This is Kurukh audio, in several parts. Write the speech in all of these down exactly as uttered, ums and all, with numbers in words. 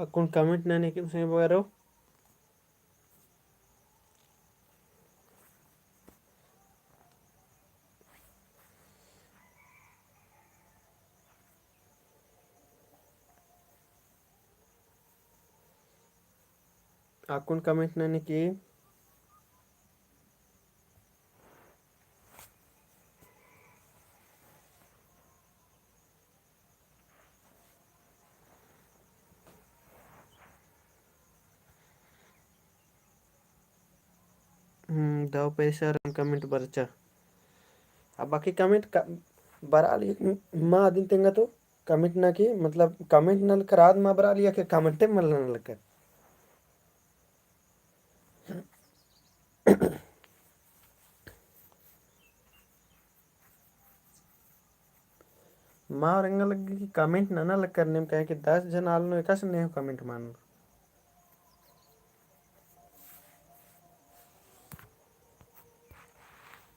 अक्कुन comment ननी किम से बगरो। अक्कुन comment ननी की। हम्म, दव पैसा रन comment बरचा। अब बाकी comment क-, बरा लगी मा अदिन तेंगा तो comment ना की, मतलब comment ना लकर आद मा बरा लिया के comment मल ना लकर। मा और एंगा लग्गी कि comment नना लग करने में, काहे कि दस जन आलनो एकासे नेहो comment मान।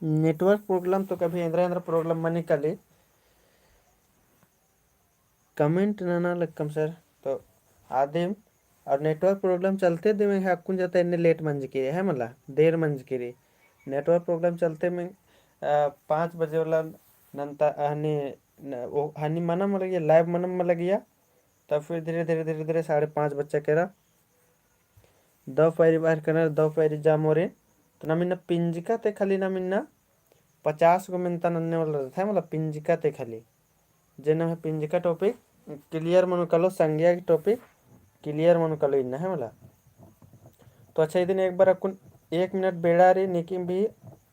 Network problem तो कभी एन्द्रा एन्द्रा problem मनी काली। Comment नना लक्कम sir, तो आदिम और network problem चलते दिम है, अक्कुन जाता इन्ने late मंजकी रई, है मला, देर मंजकी रई। Network problem चलते में, अ, पाँच बजे वाला नन्ता, हनी, न, ओ, हनी मनम लगिया, live मनम लगिया, तब फिर धीरे, धीरे, धीरे, धीरे साढ़े पाँच बच्चा केरा। दव पैरी बाहर करना, दव पैरी जामोरे। तो नाम इन्ना पिंजका ते खाली नाम इन्ना पचास गो मेन्ता नन्ने वाला रहता है, मतलब पिंजका ते खाली। जे नाम है पिंजका topic clear मनो कालो, संज्ञा की topic clear मनो कालो इन्ना है मला। तो अच्छा, इदिन एक बार अक्कुन एक minute बेड़ा रई, नीकिम भी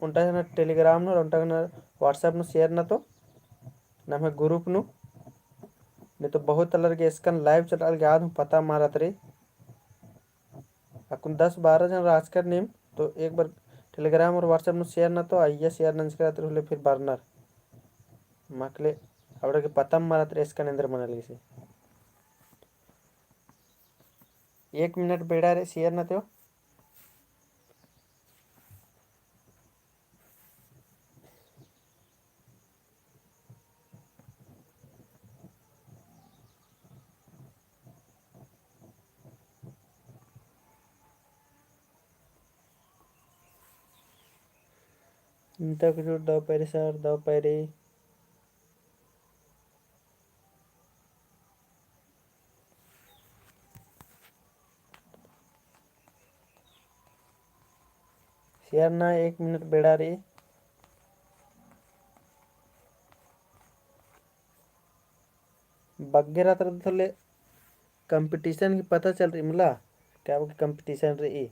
ओन्टा ना Telegram नू, ओन्टा ना WhatsApp नू share ना तो, नाम है group नू। नहीं तो बहुत अलर गे एसकन live चला लगे आद हूँ पता मारत रई। अक्कुन दस बारह जन राजकर नीम तो एक बार Telegram और WhatsApp नू share ना तो अइय्या share नंजकर अतरे होले फिर बरनर। मकले अबड़ा गे पता मारत रई एसकन एन्देर मना लगी से। एक minute बेड़ा रई share ना तो। इन्ता कुछ दव पैरी sir, दव पैरी। Share ना एक minute बेड़ा रई। बग्गे रात रहता थोले competition की पता चल रई मला, का बग्गे competition रई।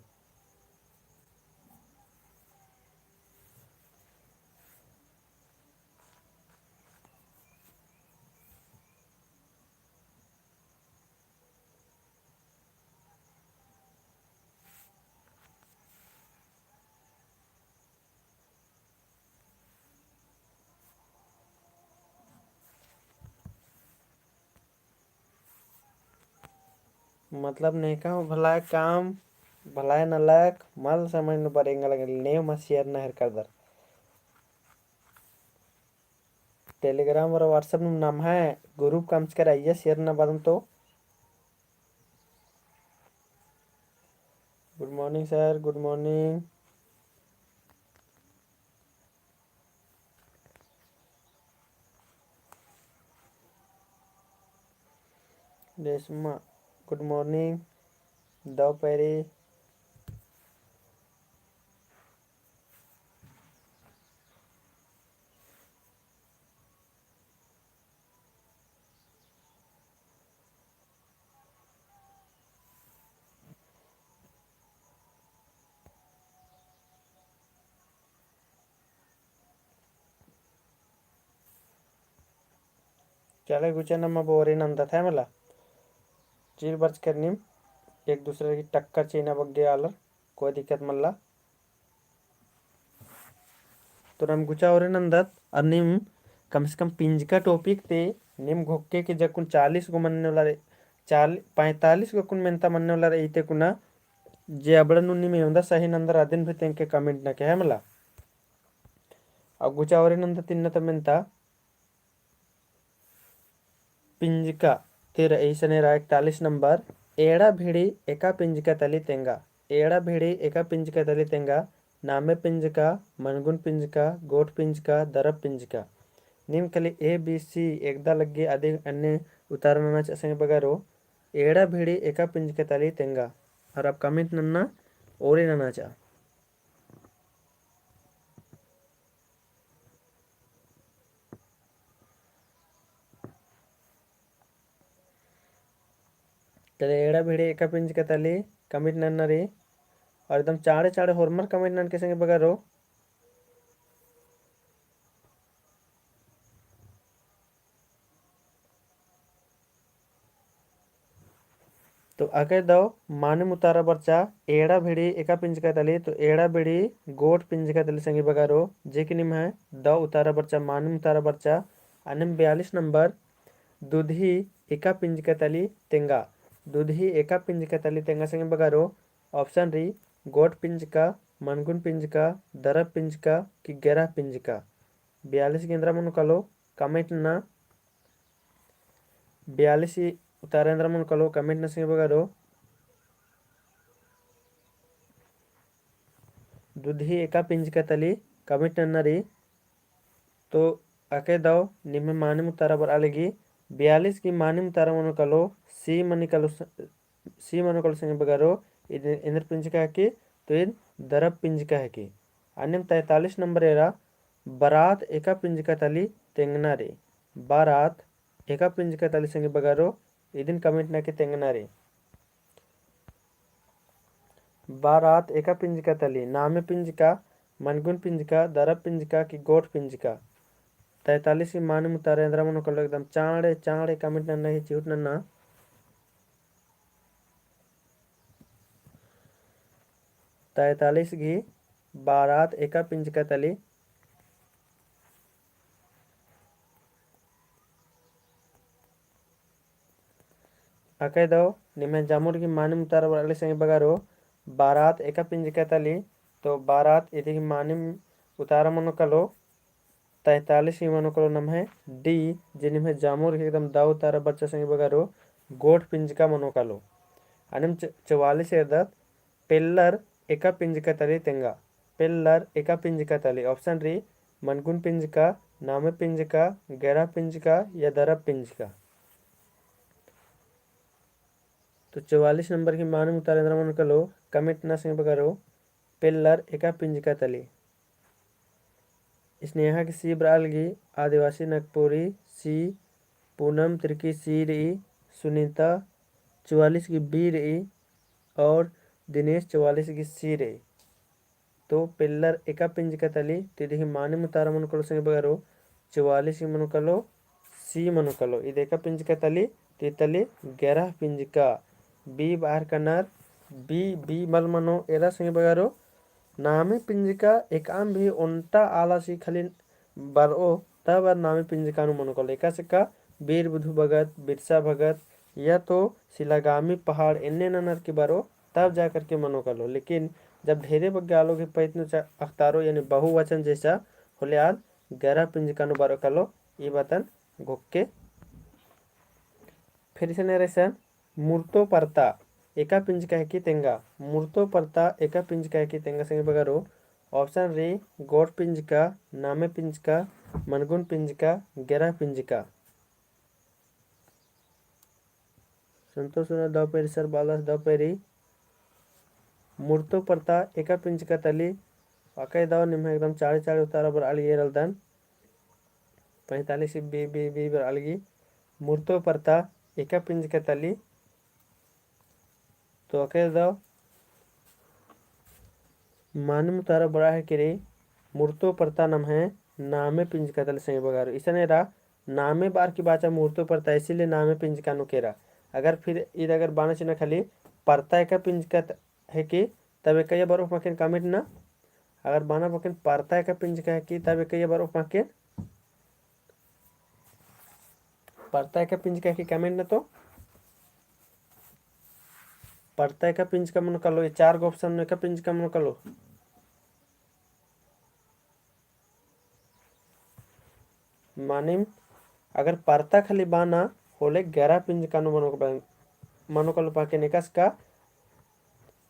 मतलब नेका हूँ भलाय काम, भलाय नलख, मल समझ नू बरे एंगा लगे, नेव मा share ना हेर करदर। Telegram और WhatsApp नू नम्है group कमचकर अइय्या share ना बअदम तो। Good morning sir, good morning। रेशमा, good morning। दव पैरी। चले गुचा नम अब ओरे नन्दत है मला। चिल बरचकर नीम एक दूसरे की टक्कर चीना बग्गे आलर, कोई दिक्कत मल्ला। तो नम गुचा ओरे नन्दत, अर नीम कम से कम पिंजका topic ते नीम घोक्के के जकुन चालीस गो मन्ने वाला रई, चाल-, पैंतालीस गो कुन मेन्ता मन्ने वाला रई, इते कुना जे अबड़ा नू नीम एवंदा सही नन्दर अदिन भी तेंके comment नके है मला। अउ गुचा ओरे नन्दत इन्ना ता मेन्ता पिंजका तेरा ऐसने रआ एकतालीस नंबर, एड़ा भिड़ी एका पिंजका तली तेंगा। एड़ा भिड़ी एका पिंजका तली तेंगा, नामे पिंजका, मनगुन पिंजका, गोट पिंजका, दरब पिंजका। नीम खाली A, B, C एकदा लग्गी अदी अन्ने उतारा नना चाही संगी बगरो। एड़ा भिड़ी एका पिंजका तली तेंगा। और अब comment नन्ना ओरे नना चाही। तले एड़ा भिड़ी एका पिंजका तली comment नन्ना रई। और एकदम चाड़े चाड़े होरमर comment ननके संगी बगरो। तो अकय दव मानिम उतारा बरचा एड़ा भिड़ी एका पिंजका तली, तो एड़ा भिड़ी गोट पिंजका तली संगी बगरो, जे कि निम्है दव उतारा बरचा, मानिम उतारा बरचा। अन्नेम बयालीस नंबर, दुधही एका पिंजका तली तेंगा। दुधही एका पिंजका तली तेंगा संगी बगरो, option रई, गोट पिंजका, मनगुन पिंजका, दरब पिंजका कि गेरा पिंजका। बयालीस गही एन्दरा मनो कालो, comment नना। बयालीस गही उतारा एन्दरा मनो कालो, comment नना संगी बगरो। दुधही एका पिंजका तली comment नन्ना रई। तो अकय दव निम्है मानिम उतारा बरआ लगी। बयालीस गही मानिम उतारा मनो कालो, C मनी कालो स-, C मनो कालो संगी बगरो, इद एन्देर पिंजका हिकी, तो इद दरब पिंजका हिकी। अन्नेम तैंतालीस नंबर एरा, बरात एका पिंजका तली तेंगना रई। बरात एका पिंजका तली संगी बगरो, इदिन comment ननके तेंगना रई। बरात एका पिंजका तली, नामे पिंजका, मनगुन पिंजका, दरब पिंजका कि गोट पिंजका। तैंतालीस गही मानिम उतारा एन्दरा मनो कालो, एकदम चाड़े चाड़े comment नन्ना ही चिहुट नन्ना। तैंतालीस गही बरात एका पिंजका तली। अकय दव निम्है जामुर गही मानिम उतारा बरआ लगी संगी बगरो, बरात एका पिंजका तली। तो बरात इदी गही मानिम उतारा मनो कालो, तैंतालीस गही मनो कालो नम्है D, जे निम्है जामुर गही एकदम दव उतारा बरचा संगी बगरो, गोट पिंजका मनो कालो। अन्नेम च-, चौवालीस एरदत, पेल्लर एका पिंजका तली तेंगा। पेल्लर एका पिंजका तली। Option रई, मनगुन पिंजका, नामे पिंजका, गेरा पिंजका या दरब पिंजका। तो चौवालीस नंबर गही मानिम उतारा एन्दरा मनो कालो, comment नना संगी बगरो, पेल्लर एका पिंजका तली। स्नेहा गही C बरआ लगी, आदिवासी नागपुरी C, पूनम तिर्की C रई, सुनीता चौवालीस गही B रई और दिनेश चौवालीस गही C रई। तो पेल्लर एका पिंजका तली, तो इदी गही मानिम उतारा मनो कालो संगी बगरो, चौवालीस गही मनो कालो, C मनो कालो। इद एका पिंजका तली, तो ई तली गेरा पिंजका। B बअर कनर, B, B मल मनो एरा संगी बगरो। नामे पिंजका एकअम भी ओन्टा आलासी खाली बरओ, तब आर नामे पिंजका नू मनो कालो। एकासे का बीर बुधु भगत, बिरसा भगत, या तो सिलागामी पहाड़ एन्ने ननर की बरओ, तब जा करके मनो कालो। लेकिन जब ढेरे बग्गे आलो गही पैत नू चा-, अख़तारो, यानी बहुवचन जैसा होले आद गेरा पिंजका नू बरओ कालो, ई बातन घोक्के। फिर इसन एरा इसन मुर्तो परता एका पिंजका हिकी तेंगा। मुर्तो परता एका पिंजका हिकी तेंगा संगी बगरो। Option रई गोट पिंजका, नामे पिंजका, मनगुन पिंजका, गेरा पिंजका। संतोष सोना दव पेरी, सर बालदास दव पेरी। मुर्तो परता एका पिंजका तली। अकय दव निम्है एकदम चाड़े चाड़े उतारा बरआ लगी एरलदन। पैंतालीस B, B, B बरआ लगी। मुर्तो परता एका पिंजका तली। तो अकय दव मानिम उतारा बरआ हिकी रई, मुर्तो परता नम्है नामे पिंजका तली संगी बगरो। इसन एरा नामे बअर की बाचा मुर्तो परता, इसीलिए नामे पिंजका नू केरा। अगर फिर ईद अगर बअना चिअना खाली परता एका पिंजका त-, हिकी, तब एकैया बरओ पाकेन comment नना। अगर बअना पाकेन परता एका पिंजका हिकी, तब एकैया बरओ पाकेन। परता एका पिंजका हिकी comment नना तो। परता एका पिंजका मनो कालो, ई चार गो option नू एका पिंजका मनो कालो। मानिम अगर परता खाली बअना होले गेरा पिंजका नू मनो कालो। मनो कालो पहें के नेकस का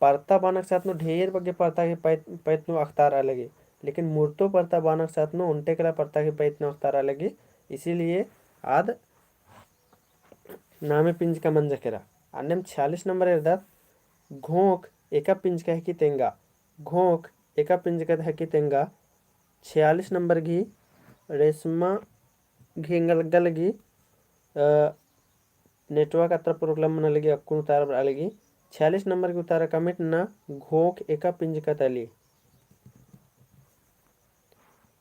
परता बानक साथ नू ढेर बग्गे परता के पैत, पैत नू अख़तारआ लगी। लेकिन मुर्तो परता बानक साथ नू ओन्टे केला परता के पैत नू अख़तारआ लगी। इसीलिए आद नामे पिंजका मंजा केरा। अन्नेम छियालीस नंबर एरदत, घोंख एका पिंजका हिकी तेंगा। घोंख एका पिंजका हिकी तेंगा। छियालीस नंबर गही रेशमा गही एंगा लग्गा लगी, अ, network अत्रा problem मना लगी, अक्कुन उतारा बरआ लगी। छियालीस नंबर गही उतारा comment नना, घोंख एका पिंजका तली।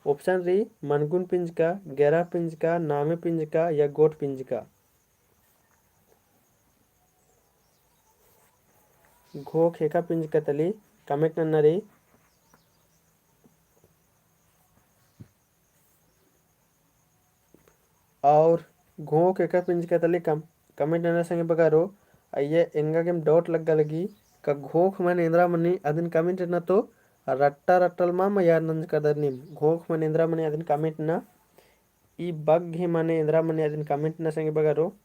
Option रई, मनगुन पिंजका, गेरा पिंजका, नामे पिंजका या गोट पिंजका। घोंख एका पिंजका तली comment नन्ना रई। और घोंख एका पिंजका तली कम-, comment नना संगी बगारो। अइय्या एंगा गेम doubt लग्गा लगी, का घोंख मने एन्दरा मनी अदिन comment नना तो रट्टा रट्टल मा मया नंजका दर नीम। घोंख मने एन्दरा मनी अदिन comment नना। ई बग्गे मने एन्दरा मनी अदिन comment नना संगी बगारो।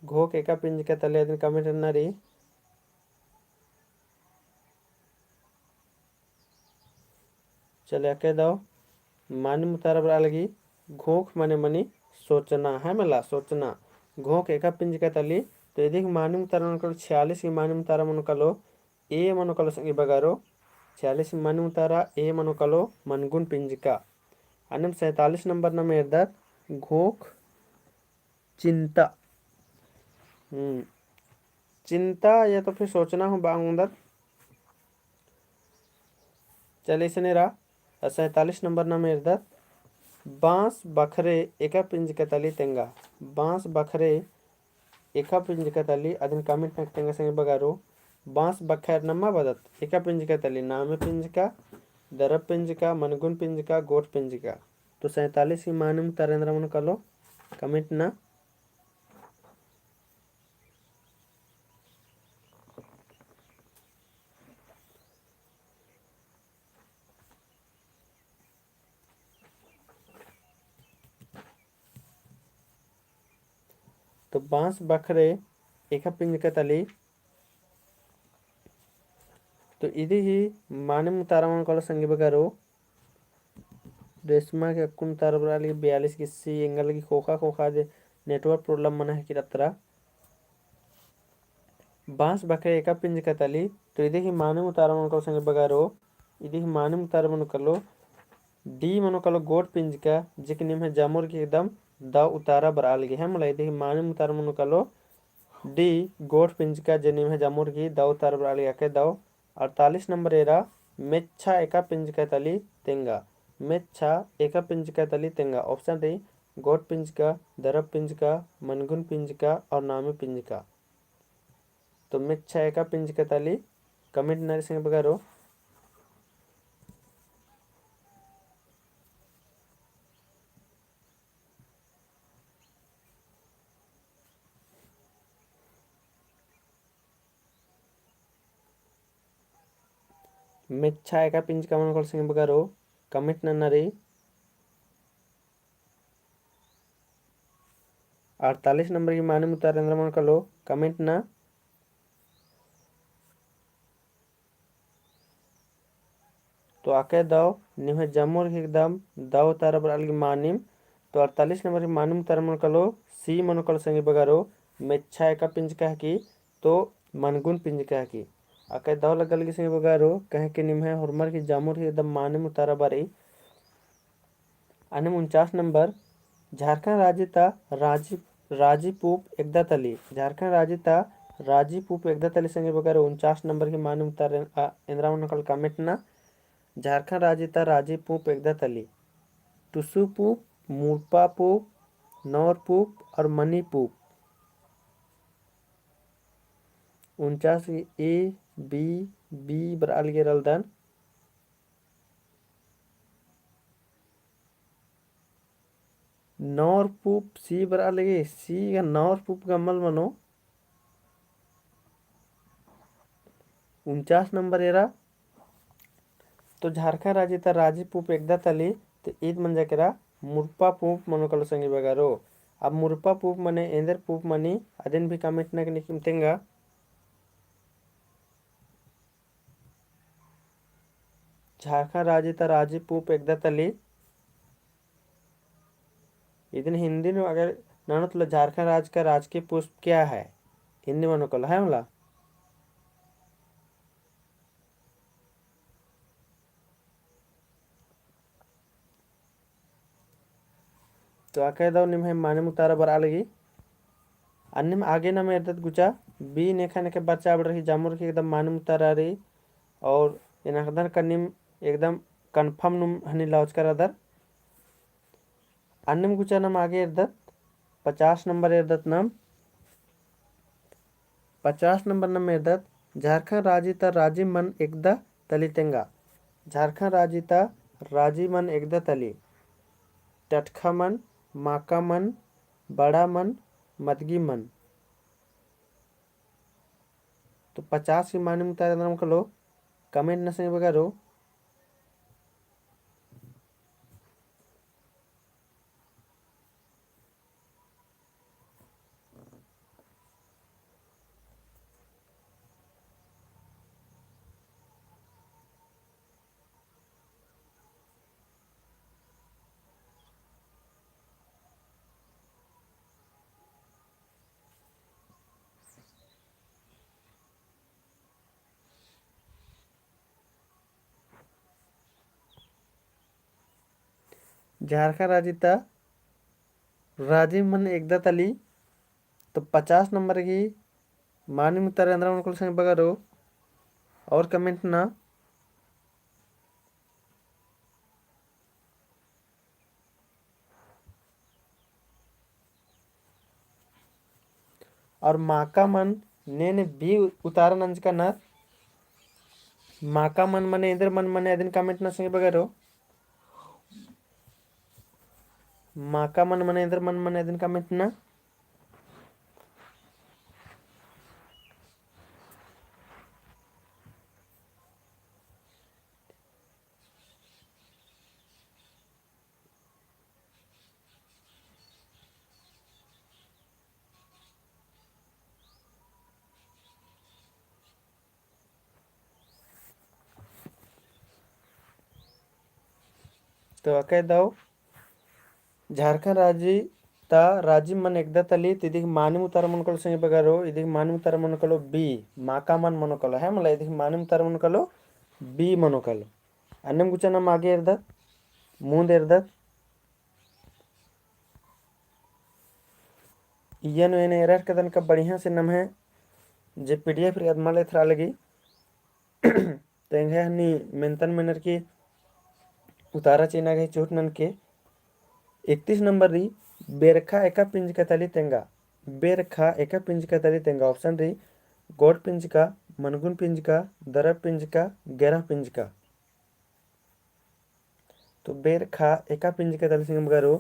घोंख एका पिंजका तली अदिन comment नन्ना रई। चले, अक्कय दव मानिम उतारा बरआ लगी। घोंख मने मनी सोचना, है मला सोचना। घोंख एका पिंजका तली, तो इदिक मानिम उतारा मनो कालो, छियालीस गही मानिम उतारा मनो कालो, A मनो कालो संगी बगारो। छियालीस गही मानिम उतारा A मनो कालो, मनगुन पिंजका। अन्नेम सैंतालीस नंबर नाम एरदत, घोंख चिंता। हम्म, चिंता या तो फिर सोचना हूँ बआ ओंगदत। चले, इसन एरा, सैंतालीस नंबर नाम एरदत, बांस बखरे एका पिंजका तली तेंगा। बांस बखरे एका पिंजका तली अदिन comment नना तेंगा संगी बगारो। बांस बखर नमा बअदत, एका पिंजका तली नामे पिंजका, दरब पिंजका, मनगुन पिंजका, गोट पिंजका। तो सैंतालीस गही मानिम उतारा एन्दरा मनो कालो comment नना। तो बांस बखरे एका पिंजका तली। तो इदी ही मानिम उतारा मनो कालो संगी बगारो। रेशमा के अक्कुन उतारा बरआ लगी, बयालीस गही C एंगा लगी, खोखा खोखा जे network problem मना है कि अत्रा। बांस बखरे एका पिंजका तली, तो इदी ही मानिम उतारा मनो कालो संगी बगारो, इदी ही मानिम उतारा मनो कालो, D मनो कालो गोट पिंजका, जेक निम्है जमुर गही एकदम दव उतारा बरआ लगी, है मला। इदी ही मानिम उतारा मनो कालो, D गोट पिंजका, जे निम्है जमुर गही दव उतारा बरआ लगी। अक्कय दव अड़तालीस नंबर एरा, मेच्छा एका पिंजका तली तेंगा। मेच्छा एका पिंजका तली तेंगा। Option रई, गोट पिंजका, दरब पिंजका, मनगुन पिंजका और नामे पिंजका। तो मेच्छा एका पिंजका तली comment नना रई संगी बगारो। मेच्छा एका पिंजका मनो कालो संगी बगारो comment नन्ना रई। अड़तालीस नंबर गही मानिम उतारा एन्दरा मनो कालो comment नना। तो अक्कय दव निम्है जमुर गही एकदम दव उतारा बरआ लगी मानिम। तो अड़तालीस नंबर गही मानिम उतारा मनो कालो, C मनो कालो संगी बगारो, मेच्छा एका पिंजका हिकी, तो मनगुन पिंजका हिकी। अक्कय दव लग्गा लगी संगी बगारो, कहे कि निम्है होरमर गही जमुर गही एकदम मानिम उतारा बरई। अन्नेम उनचास नंबर, झारखंड राजी ता राजी, राजी पूंप एकदा तली। झारखंड राजी ता राजी पूंप एकदा तली संगी बगारो। उनचास नंबर गही मानिम उतारा, आ, एन्दरा मनो कालो comment नना। झारखंड राजी ता राजी पूंप एकदा तली। टुसु पूंप, मुड़पा पूंप, नौर पूंप और मनी पूंप। उनचास गही A, B, B बरआ लगी रलदन। नौर पूंप C बरआ लगी, C गा नौर पूंप गा मल मनो। उनचास नंबर एरा, तो झारखंड राजी ता राजी पूंप एकदा तली, तो ईद मंजा केरा मुरपा पूँप मनो कालो संगी बगरो। अब मुरपा पूँप मने एन्देर पूँप मनी, अदिन भी comment नना नीम तेंगा। झारखंड राजी ता राजी पूँप एकदा तली। इदिन हिंदी नू अगर ननोत ला झारखंड राज का राजकीय पुष्प क्या है? हिंदी मनो कालो है मला। तो अकय दव निम्है मानिम उतारा बरआ लगी। अन्नेम आगे नाम एरदत गुचा, बी नेखा नेखा बरचा बड़ रही, जामुर की एकदम मानिम उतारा रई। और एन अख़दन का निम एकदम confirm नुम हनी लौचका रअदर। अन्नेम गुचा नाम आगे एरदत, पचास नंबर एरदत नाम। पचास नंबर नाम एरदत, झारखंड राजी ता राजी मन एकदा तली तेंगा। झारखंड राजी ता राजी मन एकदा तली। टटखा मन, माका मन, बड़ा मन, मदगी मन। तो पचास ही मानिम उतारा एन्दरा मनो कालो, comment नना संगी बगरो। झारखंड राजी ता राजी मन एकदा तली। तो पचास नंबर की मानिम उतारा एन्दरा मनो कालो संगी बगरो। और comment नना। और माका मन ने ने बी उतारा नंजका नर। माका मन मने एन्देर मन मने अदिन comment नना संगी बगरो। माका मन मने एन्देर मन मने अदिन comment नना। तो अकय दव झारखंड राजी ता राजी मन एकदा तली, तो इदिक मानिम उतारा मनो कालो संगी बगरो, इदिक मानिम उतारा मनो कालो बी, माका मन मनो कालो, है मला, इदिक मानिम उतारा मनो कालो बी मनो कालो। अन्नेम गुचा नाम आगे एरदत, मुन्द एरदत। इय्या नू एन एरर कदन का बढ़िया से नम्है जे PDF रई अदमा ले एथरा लगी। तो एंग्है हनी मेन्तन मेनर की उतारा चिअना गे चूट ननके। इकतीस नंबर रई, बेरखा एका पिंजका तली तेंगा। बेरखा एका पिंजका तली तेंगा। Option रई, गोट पिंजका, मनगुन पिंजका, दरब पिंजका, गेरा पिंजका। तो बेरखा एका पिंजका तली संगी बगरो,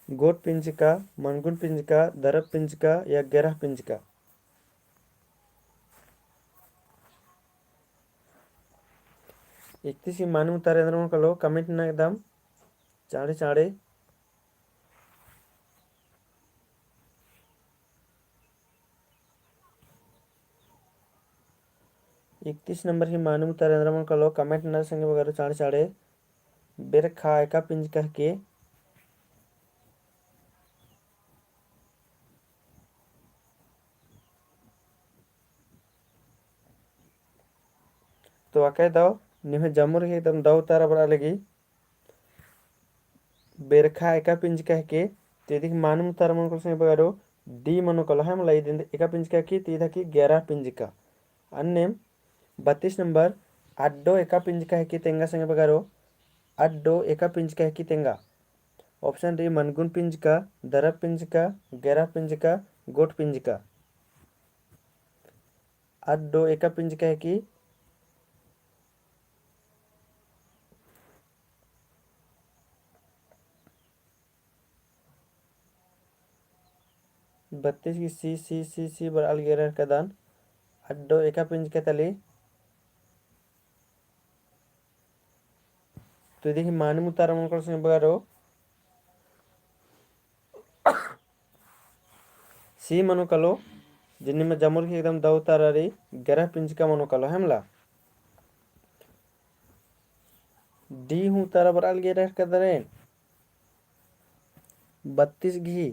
गोट पिंजका, मनगुन पिंजका, दरब पिंजका या गेरा पिंजका। इकतीस ही मानिम उतारा एन्दरा मनो कालो, comment नना एकदम चाँड़े चाँड़े। इकतीस नंबर ही मानिम उतारा एन्दरा मनो कालो, comment नना संगी बगरो चाँड़े चाँड़े। बेरखा एका पिंजका हिके। तो अकय दव निम्है जम्मुर ही एकदम दव उतारा बरआ लगी। बेरखा एका पिंजका हिके, तो इदिक मानिम उतारा मनो कालो संगी बगरो, D मनो कालो, है मला, इदिन एका पिंजका हिके, तो इद हिके गेरा पिंजका। अन्नेम बत्तीस नंबर, अड्डो एका पिंजका हिके तेंगा संगी बगरो, अड्डो एका पिंजका हिके तेंगा। Option रई, मनगुन पिंजका, दरब पिंजका, गेरा पिंजका, गोट पिंजका। अड्डो एका पिंजका हिके। बत्तीस की C, C, C, C बरआ लगी एरर कदन। अड्डो एका पिंजका तली। तो इदिक मानिम उतारा मनो कालो संगी बगरो, C मनो कालो, जे नीम जामुर गही एकदम द उतारा रई, ग्यारह पिंजका मनो कालो, है मला। D हूँ उतारा बरआ लगी एरा कदरेन, बत्तीस गही।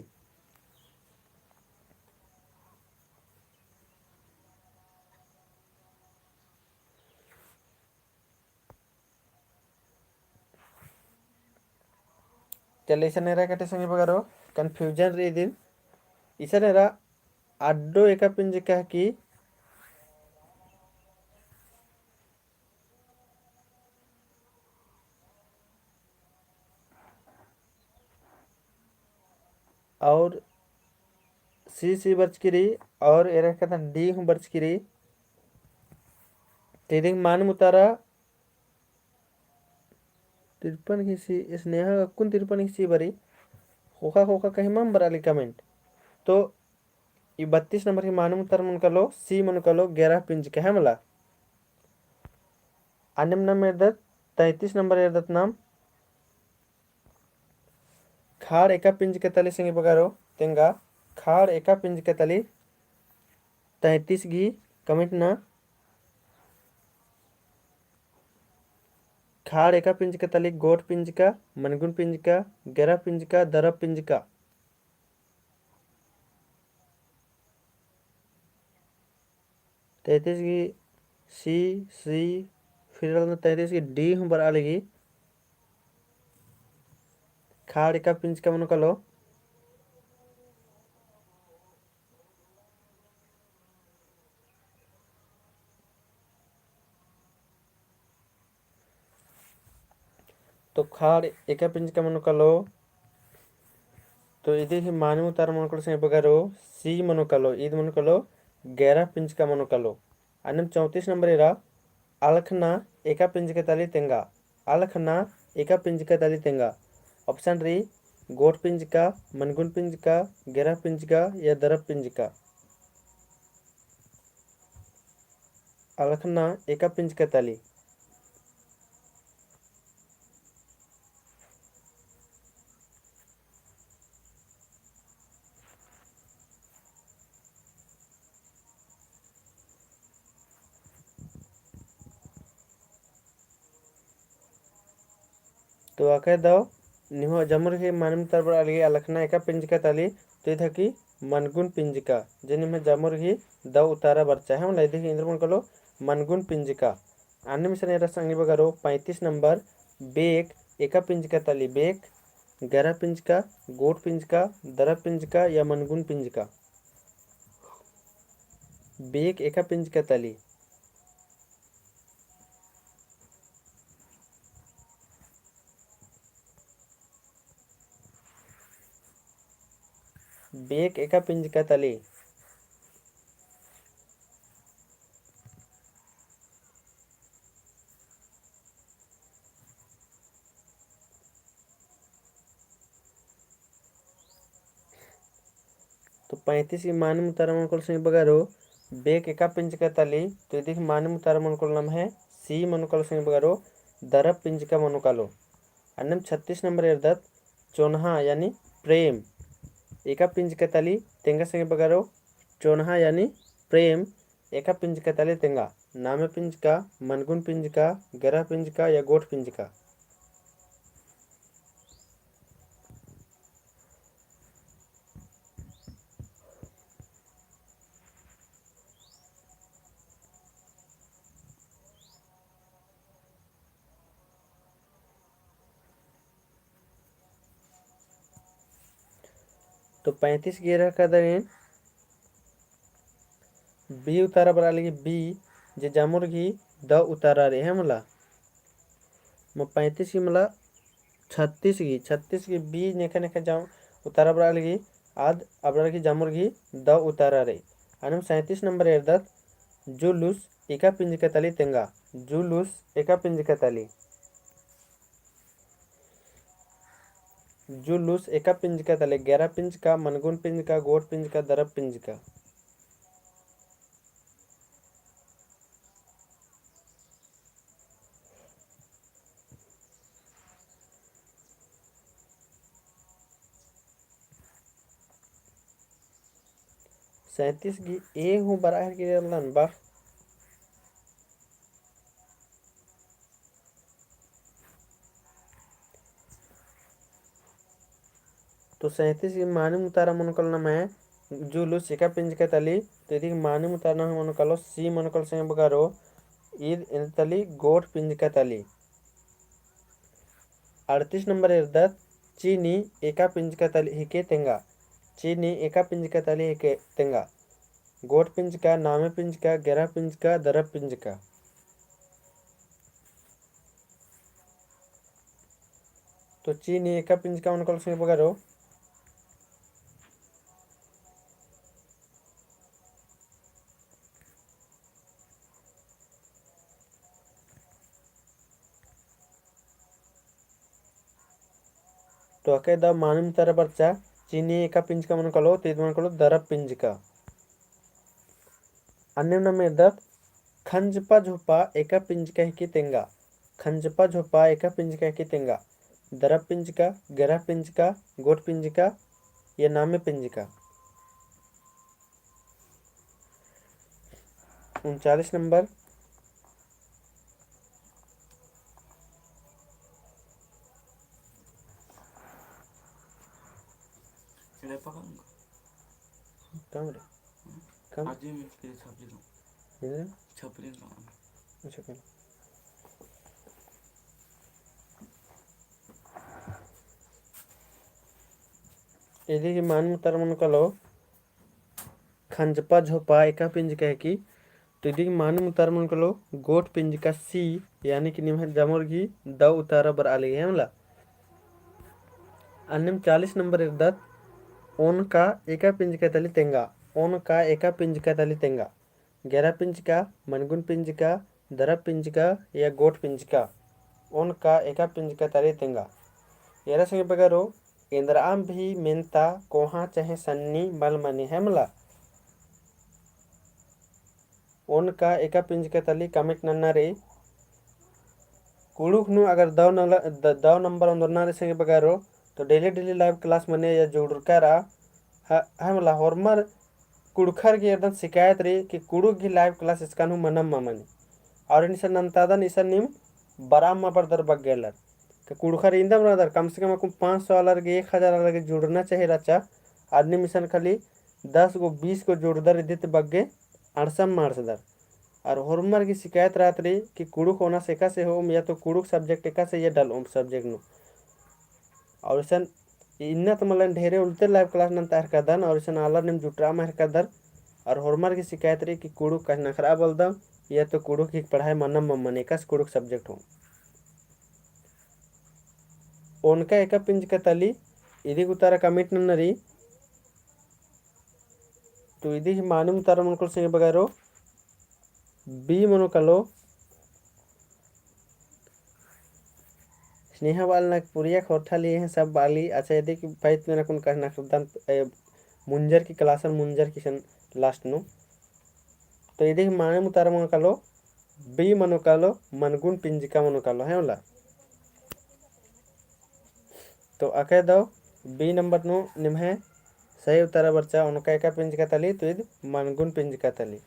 चले इसन एरा कटे संगी बगरो, confusion रई इदिन। इसन एरा अड्डो एका पिंजका की और C C बरचकी रई और एरा कदन D हूँ बरचकी रई। तेदिक मानिम उतारा तिरपन गही C, स्नेहा अक्कुन तिरपन गही C बरी, ख़ोख़ा ख़ोख़ा कहीं मम बरआ लगी comment। तो ई बत्तीस नंबर गही मानिम उतारा मनो कालो, C मनो कालो, ग्यारह पिंजका है मला। अन्नेम नाम एरदत, तैंतीस नंबर एरदत नाम। खाड़ एका पिंजका तली संगी बगरो तेंगा, खाड़ एका पिंजका तली तैंतीस गही comment ना। खाड़ एका पिंजका तली गोट पिंजका, मनगुन पिंजका, गेरा पिंजका, दरब पिंजका। तैंतीस गही C, C, फिर तैंतीस गही D हूँ बरआ लगी। खाड़ एका पिंजका मनो कालो। तो खाड़ एका पिंजका मनो कालो। तो इदी ही मानिम उतारा मनो कालो संगी बगरो, C मनो कालो, ईद मनो कालो, गेरा पिंजका मनो कालो। अन्नेम चौंतीस नंबर एरा, अलखना एका पिंजका तली तेंगा। अलखना एका पिंजका तली तेंगा। Option रई, गोट पिंजका, मनगुन पिंजका, गेरा पिंजका या दरब पिंजका। अलखना एका पिंजका तली। तो अकय दव, निम्है जामुर गही मानिम उतारा बरआ लगी अलखना एका पिंजका तली, तो इद हकी मनगुन पिंजका, जे निम्है जामुर गही दव उतारा बरचा है, मतलब इदी ही एन्देर मनो कालो मनगुन पिंजका। अन्नेम इसन एरा संगी बगरो पैंतीस नंबर, बेक एका पिंजका तली बेक, गेरा पिंजका, गोट पिंजका, दरब पिंजका या मनगुन पिंजका। बेक एका पिंजका तली। बेक एका पिंजका तली। तो पैंतीस गही मानिम उतारा मनो कालो संगी बगरो, बेक एका पिंजका तली, तो इदी ही मानिम उतारा मनो कालो नम्है C मनो कालो संगी बगरो, दरब पिंजका मनो कालो। अन्नेम छत्तीस नंबर एरदत, चोन्हा यानी प्रेम एका पिंजका तली तेंगा संगी बगरो, चोन्हा यानी प्रेम एका पिंजका तली तेंगा। नामे पिंजका, मनगुन पिंजका, गेरा पिंजका या गोट पिंजका। तो पैंतीस गही एरा कदरेन B उतारा बरआ लगी B, जे जामुर गही द उतारा रई है मला। म पैंतीस गही मला छत्तीस गही, छत्तीस गही B नेखा नेखा जाम उतारा बरआ लगी, आद अबड़ा लगी जामुर गही द उतारा रई। अन्नेम सैंतीस नंबर एरदत, जुलूस एका पिंजका तली तेंगा, जुलूस एका पिंजका तली। जुलूस एका पिंजका तली, गेरा पिंजका, मनगुन पिंजका, गोट पिंजका, दरब पिंजका। सैंतीस गही ए हूँ बरआ हेलरकी रअदन बा। तो सैंतीस गही मानिम उतारा मनो कालो नम्है जुलूस एका पिंजका तली, तो इदी गही मानिम उतारा नम्है मनो कालो C मनो कालो संगे बगरो, ईद एन्देर तली गोट पिंजका तली। अड़तीस नंबर एरदत, चीनी एका पिंजका तली हिके तेंगा। चीनी एका पिंजका तली हिके तेंगा। गोट पिंजका, नामे पिंजका, गेरा पिंजका, दरब पिंजका। तो चीनी एका पिंजका मनो कालो संगे बगरो। तो अकय दव मानिम उतारा बरचा, चीनी एका पिंजका मनो कालो, तो ईद मनो कालो दरब पिंजका। अन्नेम नम्है एरदत, खंजपा झोपा एका पिंजका हिके तेंगा। खंजपा झोपा एका पिंजका हिके तेंगा। दरब पिंजका, गेरा पिंजका, गोट पिंजका या नामे पिंजका। उनचालीस नंबर। कम रे। कम। आज ही मैं इसके छाप दे दूँ। इधर? छपरी ना। अच्छा, कल। इदी गही मानिम उतारा मनो कालो, खंजपा झोपा एका पिंजका हिके, तो इदी गही मानिम उतारा मनो कालो, गोट पिंजका C, यानी कि निम्है जमोर गही दव उतारा बरआ लगी है मला। अन्नेम चालीस नंबर एरदत, ओनका एका पिंजका तली तेंगा। ओनका एका पिंजका तली तेंगा। गेरा पिंजका, मनगुन पिंजका, दरब पिंजका या गोट पिंजका। ओनका एका पिंजका तली तेंगा। एरा संगे बगरो, एन्दरआम भी मेन्ता कोहाँ चहे सन्नी मल मनी है मला। ओनका एका पिंजका तली comment नन्ना रई। कुँड़ुख़ नू अगर दव नल-, द-, दव नंबर ओन्दरना रई संगे बगरो, तो daily daily live class मने या जुड़रका रआ, ह-, है मला होरमर कुँड़ुख़र गही एकदम शिकायत रई कि कुँड़ुख़ गही live class एचकन हूँ मनम मा मनी। और इसन नन्तादन इसन नीम बरआ मा बरदर बग्गे आलर। कि कुँड़ुख़र इन्दम रअदर, कम से कम अक्कुन पाँच सौ आलर गे, एक हजार आलर गे जुड़ना चाही रहचा, आर नीम इसन खाली दस गो, बीस गो जुड़दर इदित बग्गे अंड़सम मा अंड़सदर। और होरमर गही शिकायत रहत रई कि कुँड़ुख़ ओनस एकासे होओम या तो कुँड़ुख़ subject एकासे या डलओम subject नू। और इसन इन्ना तो मल्लन ढेरे उल्ते live class नन्ता हेलरकदन और इसन आलर नीम जुटरआ मा हेलरकदर। और होरमर गही शिकायत रई कि कुँड़ुख़ कछनखरआ बलदम या तो कुँड़ुख़ गही पढ़ाई मनम मा मनी एकासे कुँड़ुख़ subject होओम। ओनका एका पिंजका तली इदी गही उतारा comment नन्ना रई। तो इदी गही मानिम उतारा मनो कालो संगे बगरो B मनो कालो। स्नेहा बाल नागपुरिया खोरठा लिए हैं सब बाली। अच्छा, इदी गही पाइत मेना कुन कछनखरदन, ए, मुंजर की class मुंजर की सन last नू। तो इदी गही मानिम उतारा मनो कालो, B मनो कालो, मनगुन पिंजका मनो कालो, है मला। तो अकय दव B नंबर नू निम्है सही उतारा बरचा, ओनका एका पिंजका तली, तो ईद मनगुन पिंजका तली।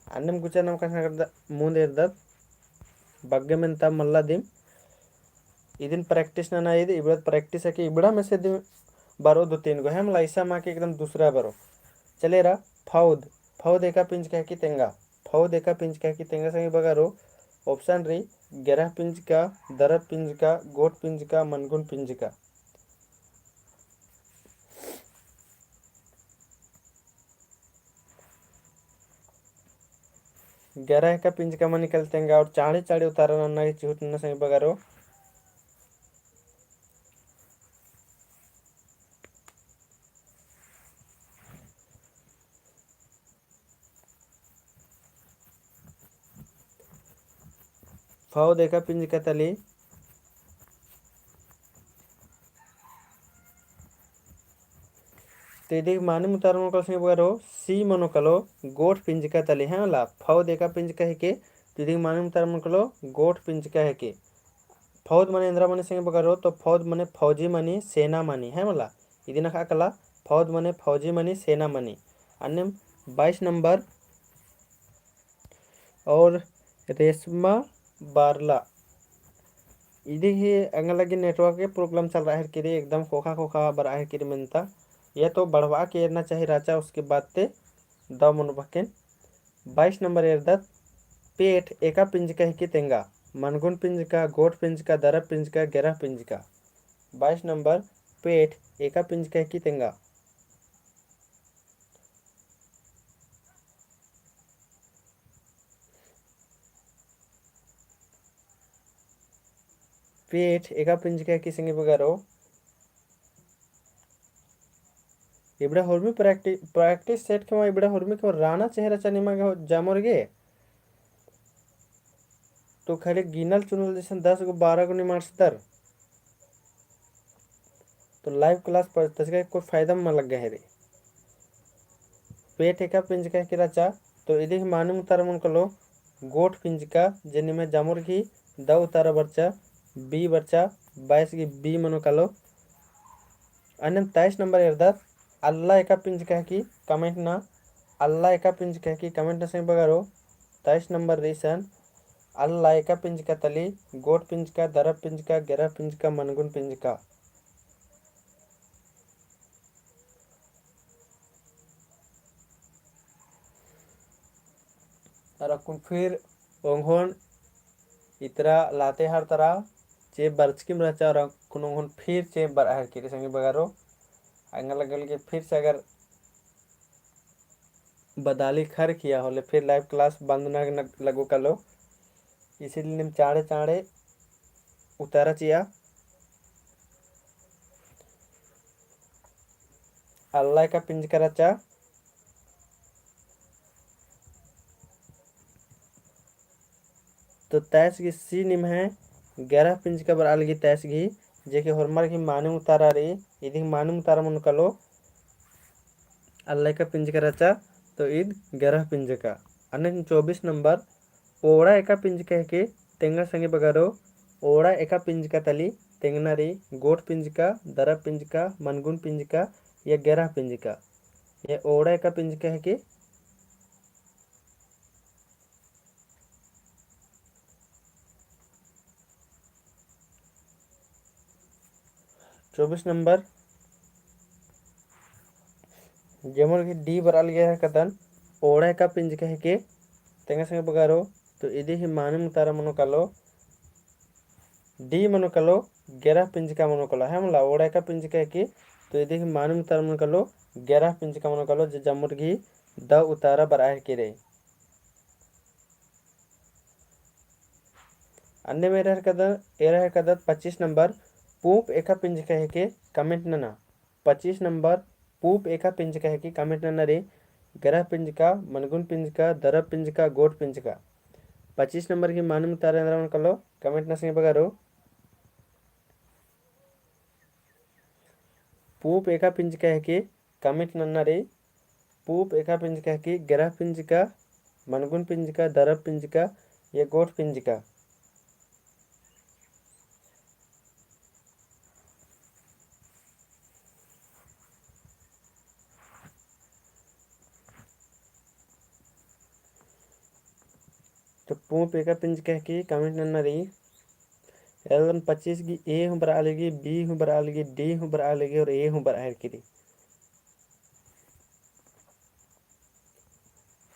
अन्नेम गुचा नाम कछनखरदत, मुन्द एरदत, बग्गे मेन्ता मल्ला दिम। इदिन practice नना ईद, इबड़ा practice है कि इबड़ा में से दिम बरो दो तीन गो, है मला, ऐसा मा कि एकदम दूसरा बरो। चले रआ, फौद, फौद एका पिंजका हिके तेंगा। फौद एका पिंजका हिके तेंगा संगे बगरो, option रई, गेरह पिंजका, दरब पिंजका, गोट पिंजका, मनगुन पिंजका। गेरह एका पिंजका मनी काली तेंगा और चाँड़ी चाँड़ी उतारा नन्ना गे चिहुट नन्ना संगे बगरो। फौद एका पिंजका तली। तो इदी गही मानिम उतारा मनो कालो संगे बगरो, C मनो कालो, गोट पिंजका तली, है मला, फौद एका पिंजका हिके, तो इदी गही मानिम उतारा मनो कालो, गोट पिंजका हिके। फौद मने एन्दरा मनी संगे बगरो, तो फौद मने फौजी मनी, सेना मनी, है मला। इदिन अख़आ काला, फौद मने फौजी मनी, सेना मनी। अन्नेम बाईस नंबर और रेशमा बारला। इदी ही एंगा लगी network के problem चल रहा है कि रे, एकदम खोखा खोखा बरआ है कि रे मेन्ता। या तो बढ़वा के एरना चाही रहचा, उसके बाद ते दव मनो बकेन। बाईस नंबर एरदत, पेट एका पिंजका हिकी तेंगा, मनगुन पिंजका, गोट पिंजका, दरब पिंजका, गेरह पिंजका। बाईस नंबर, पेट एका पिंजका हिकी तेंगा। पेट एका पिंजका हिकी संगी बगरो। इबड़ा हुरमी practi-, practice set खेमा इबड़ा हुरमी खेमा राना चेहरा चा निमा गे हो-, जामोर गे। तो खाली गिनल चुनल जैसन दस गो बारह गो निमाड़ सदर। तो live class पर तसका कोई फायदा मल लग्गा है रे। पेट एका पिंजका हिकी रहचा, तो इदी ही मानिम उतारा मनो कालो गोट पिंजका, जे निम्है जामोर गही दव उतारा बरचा, B बरचा, बाईस गही B मनो कालो। अन्नेम तेईस नंबर एरदत, अल्ला एका पिंजका हिकी, comment ना, अल्ला एका पिंजका हिकी, comment ना संगी बगरो। तेईस नंबर रई इसन, अल्ला एका पिंजका तली, गोट पिंजका, दरब पिंजका, गेरह पिंजका, मनगुन पिंजका। अरा कुन फिर ओंघोन इतरा लातेहार तरा चेंप बरचकिम रहचा, अरा कुन ओंघोन फिर चेंप बरआ हेरकी रे संगी बगरो। एंगा लग्गा लगी फिर से अगर बदाली खर किया होले फिर live class बंद ना, ना लगो कालो। इसीलिए नीम चाँड़े चाँड़े उतारा चिआ। अल्ला एका पिंजका रहचा। तो तेईस गही C निम्है गेरह पिंजका बरआ लगी तेईस गही, जे कि होरमर गही मानिम उतारा रई, इदी गही मानिम उतारा मनो कालो अल्ला एका पिंजका रहचा, तो ईद गेरह पिंजका। अन्नेम चौबीस नंबर, ओड़ा एका पिंजका हिकी तेंगा संगी बगरो, ओड़ा एका पिंजका तली तेंगना रई, गोट पिंजका, दरब पिंजका, मनगुन पिंजका, या गेरह पिंजका। ये ओड़ा एका पिंजका हिकी। चौबीस नंबर, जेमन कि D बरआ लगी हेरकदन, ओड़ा एका पिंजका हिकी तेंगा संगी बगरो, तो इदी ही मानिम उतारा मनो कालो, D मनो कालो, गेरह पिंजका मनो कालो, है मला, ओड़ा एका पिंजका हिकी, तो इदी ही मानिम उतारा मनो कालो, गेरह पिंजका मनो कालो, जे जामोर गही दव उतारा बरआ हेरकी रई। अन्नेम एरा हेरकदत, एरा हेरकदत पच्चीस नंबर, पूंप एका पिंजका हिकी, comment नना। पच्चीस नंबर, पूंप एका पिंजका हिकी, comment नना रई, गेरह पिंजका, मनगुन पिंजका, दरब पिंजका, गोट पिंजका। पच्चीस नंबर गही मानिम उतारा एन्दरा मनो कालो, comment ना संगी बगरो। पूंप एका पिंजका हिकी, comment नना रई, पूंप एका पिंजका हिकी, गेरह पिंजका, मनगुन पिंजका, दरब पिंजका, या गोट पिंजका। तो पूंप एका पिंजका हिकी, comment नना रई। एलदन पच्चीस गही A हूँ बरआ लगी, B हूँ बरआ लगी, D हूँ बरआ लगी और A हूँ बरआ हेरकी रई।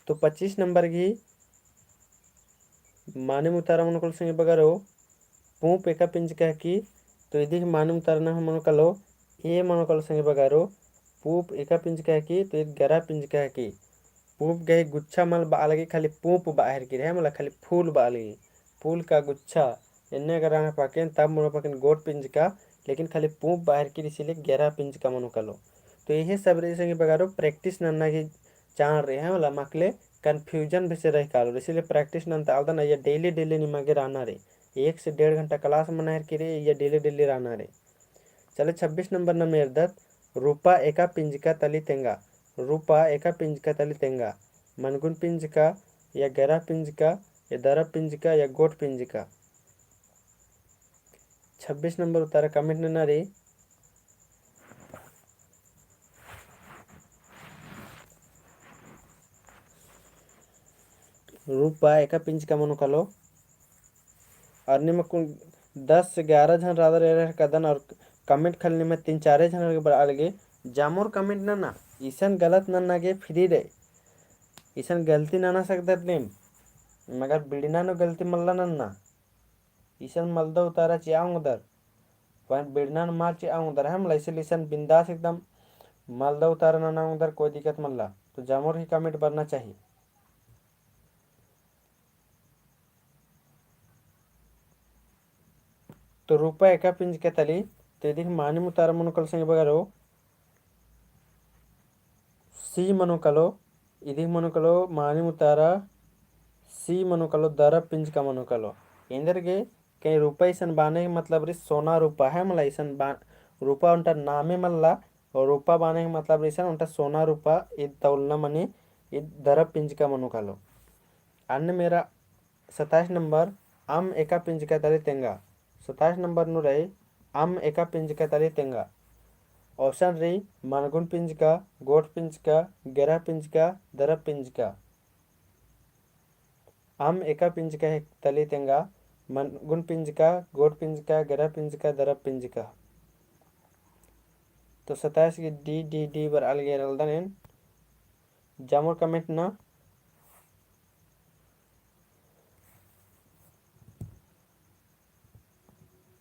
तो पच्चीस नंबर गही मानिम उतारा मनो कालो संगी बगरो, पूंप एका पिंजका हिकी, तो इदी गही मानिम उतारा ना मनो कालो, A मनो कालो संगी बगरो, पूंप एका पिंजका हिकी, तो ईद गेरह पिंजका हिकी। पूंप गही गुच्छा मल बआ लगी, खाली पूंप बआ हेरकी रई, है मला, खाली फूल बआ लगी। फूल का गुच्छा, एन्ने अगर रहना पाकेन, तब मनो पाकेन गोट पिंजका, लेकिन खाली पूंप बआ हेरकी रई, इसीलिए गेरह पिंजका मनो कालो। तो इहे सब रई संगी बगरो, practice नन्ना गही चाड़ रई, है मला, माकले confusion बेसे रई कालो, इसीलिए practice नन्तालदन, अइय्या daily daily निमा गे रहना रई। एक से डेढ़ घंटा class मना हेरकी रई, अइय्या daily daily रहना रई। चले छब्बीस नंबर नम एरदत, रूपा एका पिंजका तली तेंगा, रूपा एका पिंजका तली तेंगा, मनगुन पिंजका, या गेरह पिंजका, या दरब पिंजका, या गोट पिंजका। छब्बीस नंबर उतारा comment नना रई। रुपा एका पिंजका मनो कालो। अर निमा कुन दस ग्यारह झन रअदर एरा कदन और comment खाली निमा तीन चारे झन के बरआ लगे। जामोर comment नना, इसन गलत नना गे free रई। इसन गलती नना सकदर नीम, मगर बिड़ना नू गलती मल्ला नना। इसन मलदव उतारा चिआ ओंगदर, पहें बिड़ना नू मल चिआ ओंगदर, है मला? इसीलिए इसन बिंदास एकदम मलदव उतारा नना ओंगदर, कोई दिक्कत मल्ला। तो जामोर ही comment बरना चाही। तो रुपा एका पिंजका तली, तो इदिक मानिम उतारा मनो कालो संगी बगरो, C मनो कालो, इदिक मनो कालो मानिम उतारा, C मनो कालो, दरब पिंजका मनो कालो। एन्देरगे कहीं रुपा इसन बाने के मतलब रई सोना रुपा, है मला? इसन बा-, रुपा ओन्टा नामे मल्ला, और रुपा बाने के मतलब रई इसन ओन्टा सोना रुपा, ईद तौलना मनी, ईद दरब पिंजका मनो कालो। अन्नेम एरा सताइस नंबर, अम्म एका पिंजका तली तेंगा। सताइस नंबर नू रई, अम्म एका पिंजका तली तेंगा। Option रई, मनगुन पिंजका, गोट पिंजका, गेरा पिंजका, दरब पिंजका। अम्म एका पिंजका ही तली तेंगा, मनगुन पिंजका, गोट पिंजका, गेरा पिंजका, दरब पिंजका। तो सताइस गही D, D, D बरआ लगे रअदन एन। जामोर comment नना।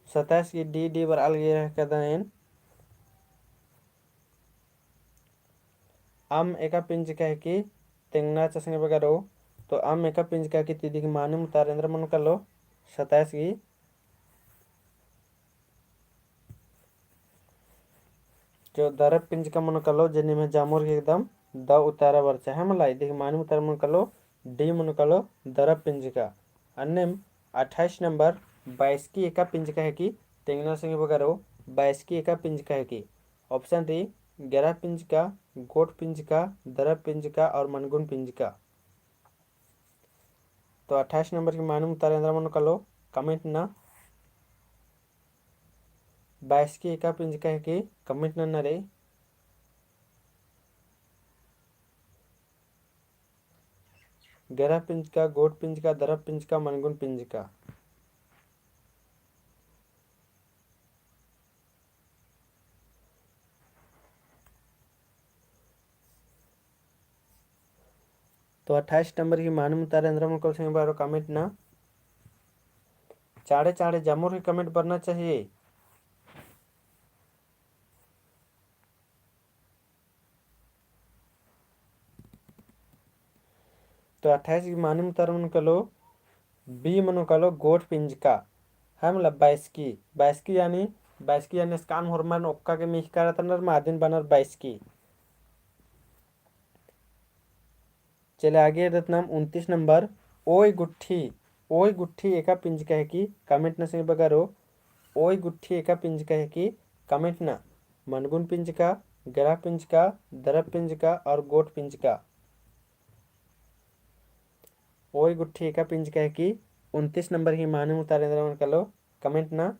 सताइस गही D, D बरआ लगे रअदन एन। अम्म एका पिंजका हिकी तेंगना चा संगी बगरो, तो अम्म एका पिंजका हिकी, तो इदिक मानिम उतारा एन्दरा मनो कालो, सताइस गही जो दरब पिंजका मनो कालो, जे निम्है जामोर गही एकदम द उतारा बरचा, है मला? इदिक मानिम उतारा मनो कालो, D मनो कालो, दरब पिंजका। अन्नेम अट्ठाईस नंबर, बाइसकी एका पिंजका हिकी, तेंगना संगी बगरो, बाइसकी एका पिंजका हिकी। Option रई, गेरा पिंजका, गोट पिंजका, दरब पिंजका और मनगुन पिंजका। तो अट्ठाईस नंबर गही मानिम उतारा एन्दरा मनो कालो, comment नना। बाइसकी एका पिंजका हिकी, comment नना रई। गेरा पिंजका, गोट पिंजका, दरब पिंजका, मनगुन पिंजका। तो अट्ठाईस नंबर गही मानिम उतारा एन्दरा मनो कालो संगी बगरो, comment नना। चाड़े चाड़े जामोर गही comment बरना चाहिए। तो अट्ठाईस गही मानिम उतारा मनो कालो, B मनो कालो, गोट पिंजका। है मला? बाइसकी, बाइसकी यानी, बाइसकी यानी स्कान होरमन ओक्का के मिख करतनर मादिन बनर बाइसकी। चले आगे रअदत नाम उनतीस नंबर, ओय गुट्ठी, ओय गुट्ठी एका पिंजका हिकी, comment नना संगी बगरो, ओय गुट्ठी एका पिंजका हिकी, comment नना। मनगुन पिंजका, गेरा पिंजका, दरब पिंजका और गोट पिंजका। ओय गुट्ठी एका पिंजका हिकी, उनतीस नंबर गही मानिम उतारा एन्दरा मनो कालो, comment नना।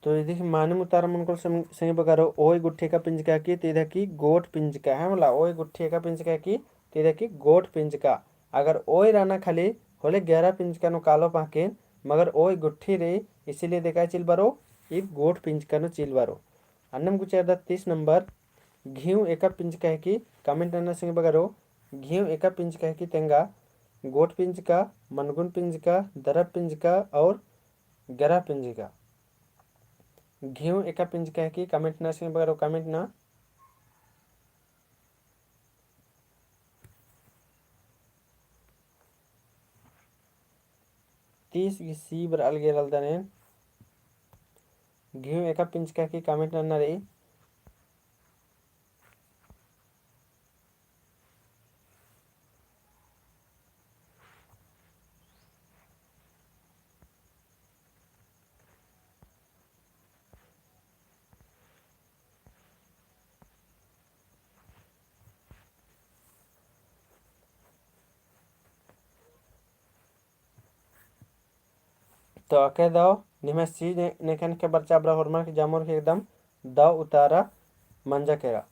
तो इदिक मानिम उतारा मनो कालो सम-, संगी बगरो, ओय गुट्ठी एका पिंजका हिकी, तो इदिक गोट पिंजका, है मला? ओय गुट्ठी एका पिंजका हिकी, तो इदिक गोट पिंजका। अगर ओय रअना खाली, होले गेरा पिंजका नू कालो पहें, मगर ओय गुट्ठी रई, इसीलिए इदिक चिल बरो, ईद गोट पिंजका नू चिल बरो। अन्नेम गुचा रअदत तीस नंबर, घिउ एका पिंजका हिकी, comment नना संगी बगरो, घिउ एका पिंजका हिकी तेंगा, गोट पिंजका, मनगुन पिंजका, दरब पिंजका और गेरा पिंजका। घिउ एका पिंजका हिकी, comment नना संगी बगरो, comment नना। तीस गही C बरआ लगे रअदन एन। घिउ एका पिंजका हिकी, comment नना रई। तो अकय दव निम्है सी ने-, नेखन के बरचा अबड़ा होरमर की जामुर की एकदम दव उतारा मंजा केरा।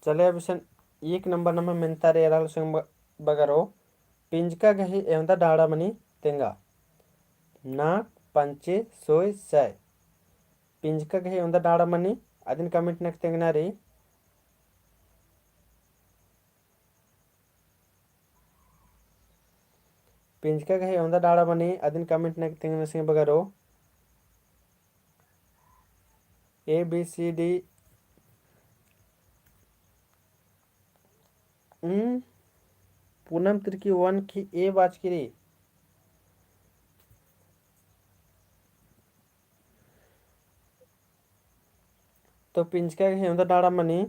चले अब इसन एक नंबर नम्है मेन्तार एरा लुसेंग ब-, बगरो, पिंजका गही एवंदा डाड़ा मनी तेंगा। नाक, पंचे, सोय, सय। पिंजका गही एवंदा डाड़ा मनी, अदिन comment नक तेंगना रई। पिंजका गही एवंदा डाड़ा मनी, अदिन comment नक तेंगना सिंह बगरो। A B C D। हम्म, पूनम तिर्की one की A बाचकी रई। तो पिंजका गही एवंदा डाड़ा मनी,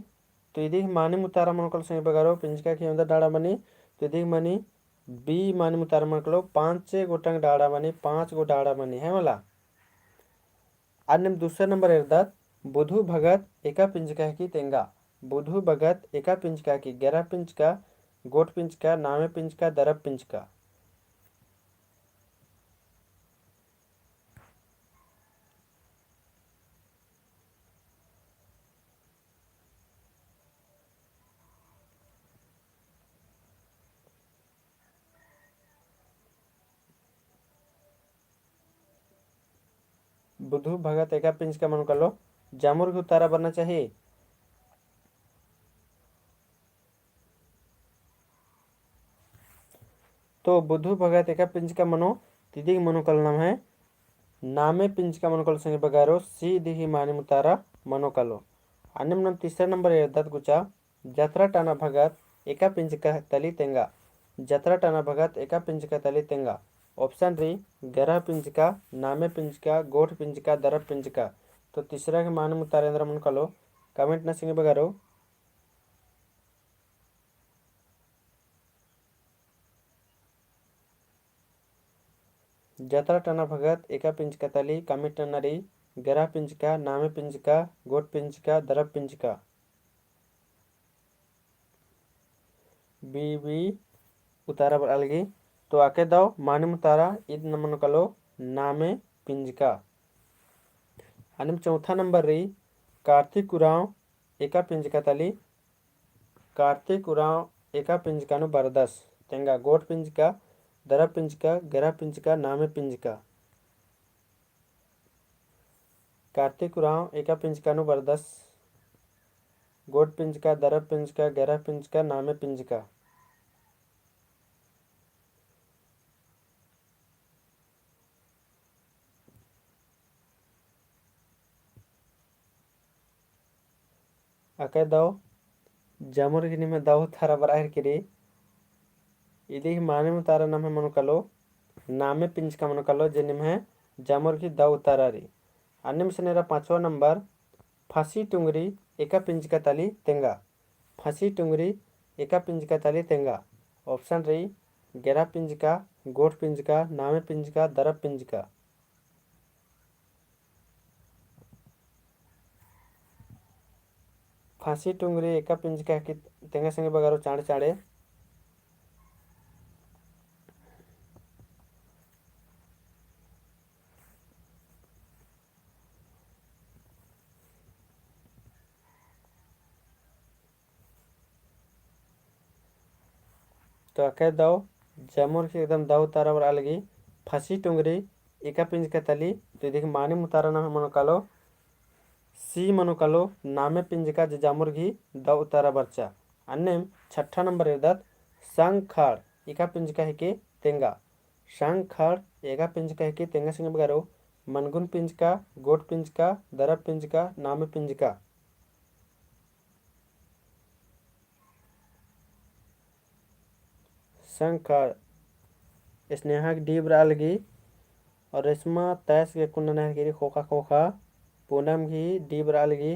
तो इदी गही मानिम उतारा मनो कालो संगी बगरो, पिंजका गही एवंदा डाड़ा मनी, तो इदी गही मनी B मानिम उतारा मनो कालो, पाँचे गोटंग डाड़ा मनी, पाँच गो डाड़ा मनी, है मला। अन्नेम दूसरा नंबर एरदत, बुधु भगत एका पिंजका हिकी तेंगा। बुधु भगत एका पिंजका हिकी, गरा पिंजका, गोट पिंजका, नामे पिंजका, दरब पिंजका। बुधु भगत एका पिंजका मनो कालो, जामुर गही उतारा बरना चाही। तो बुधु भगत एका पिंजका मनो, तो इदी गही मनो कालो नम्है नामे पिंजका मनो कालो संगी बगरो, C इदी गही मानिम उतारा मनो कालो। अन्नेम नम तीसरा नंबर एरदत गुचा, जतरा टाना भगत एका पिंजका तली तेंगा। जतरा टाना भगत एका पिंजका तली तेंगा। Option रई, गरा पिंजका, नामे पिंजका, गोट पिंजका, दरब पिंजका। तो तीसरा गही मानिम उतारा एन्दरा मनो कालो, comment नना संगी बगरो। जतरा टाना भगत एका पिंजका तली comment नना रई, गरा पिंजका, नामे पिंजका, गोट पिंजका, दरब पिंजका। B B उतारा बरआ लगी। तो अकय दव मानिम उतारा इद नम मनो कालो नामे पिंजका। अन्नेम चौथा नंबर रई, कार्तिक उराँव एका पिंजका तली, कार्तिक उराँव एका पिंजका नू बरदस तेंगा। गोट पिंजका, दरब पिंजका, गरा पिंजका, नामे पिंजका। कार्तिक उराँव एका पिंजका नू बरदस, गोट पिंजका, दरब पिंजका, गरा पिंजका, नामे पिंजका। अकय दव जामुर गही निम्है दव उतारा बरआ हेलरकी रई। इदी गही मानिम उतारा नम्है मनो कालो, नामे पिंजका मनो कालो, जे निम्है जामुर गही दव उतारा रई। अन्नेम इसन एरा पाँचवा नंबर, फंसी टुंगरी एका पिंजका तली तेंगा। फंसी टुंगरी एका पिंजका तली तेंगा। Option रई, गरा पिंजका, गोट पिंजका, नामे पिंजका, दरब पिंजका। फंसी टुंगरी एका पिंजका हिकी तेंगा संगी बगरो चाँड़े चाँड़े। तो अकय दव जामुर गही एकदम दव उतारा बरआ लगी। फंसी टुंगरी एका पिंजका तली, तो इदी गही मानिम उतारा नम्है मनो कालो, C मनो कालो, नामे पिंजका जे जामुर गही दव उतारा बरचा। अन्नेम छठा नंबर एरदत, संग खाड़ एका पिंजका हिकी तेंगा। संग खाड़ एका पिंजका हिकी तेंगा संगी बगरो, मनगुन पिंजका, गोट पिंजका, दरब पिंजका, नामे पिंजका। संग खाड़ स्नेहा गही D बरआ लगी, और रेशमा तैस गे कुन्ना नहर गिरी खोखा खोखा, पूनम गही D बरआ लगी,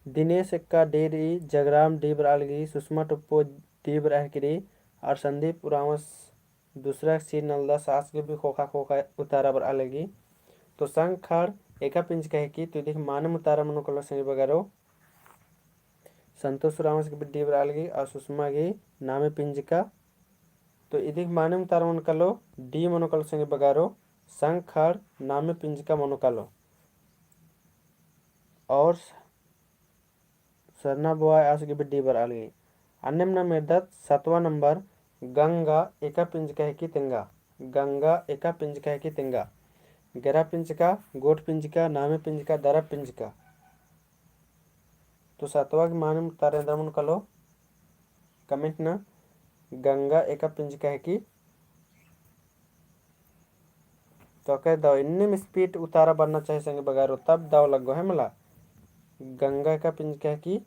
दिनेश एक्का D रई, जगराम D बरआ लगी, सुषमा टुप्पो D बरआ हेलरकी रई, और संदीप उराँवस दूसरा सी नलदस आस गे भी खोखा खोखा उतारा बरआ लगी। तो संग खाड़ एका पिंजका हिकी, तो इदी गही मानिम उतारा मनो कालो संगी बगरो। संतोष उराँवस गे भी D बरआ लगी, और सुषमा गही नामे पिंजका। तो इदिक मानिम उतारा मनो कालो D मनो कालो संगी बगारो, संग खड़ नामे पिंजका मनो कालो। और सरना बोआ आस गे भी D बरआ लगी। अन्नेम नाम एरदत सतवा नंबर, गंगा एका पिंजका हेकी तेंगा। गंगा एका पिंजका हेकी तेंगा। गरा पिंजका, गोट पिंजका, नामे पिंजका, दरा पिंजका। तो सतवा गे मानिम उतारा एन्दरा मनो कालो, comment नू, गंगा एका पिंजका हेकी। तो अकय दव इन्नेम speed उतारा बरना चाही संगी बगारो, तब दव लग्गो है मला। गंगा एका पिंजका हेकी।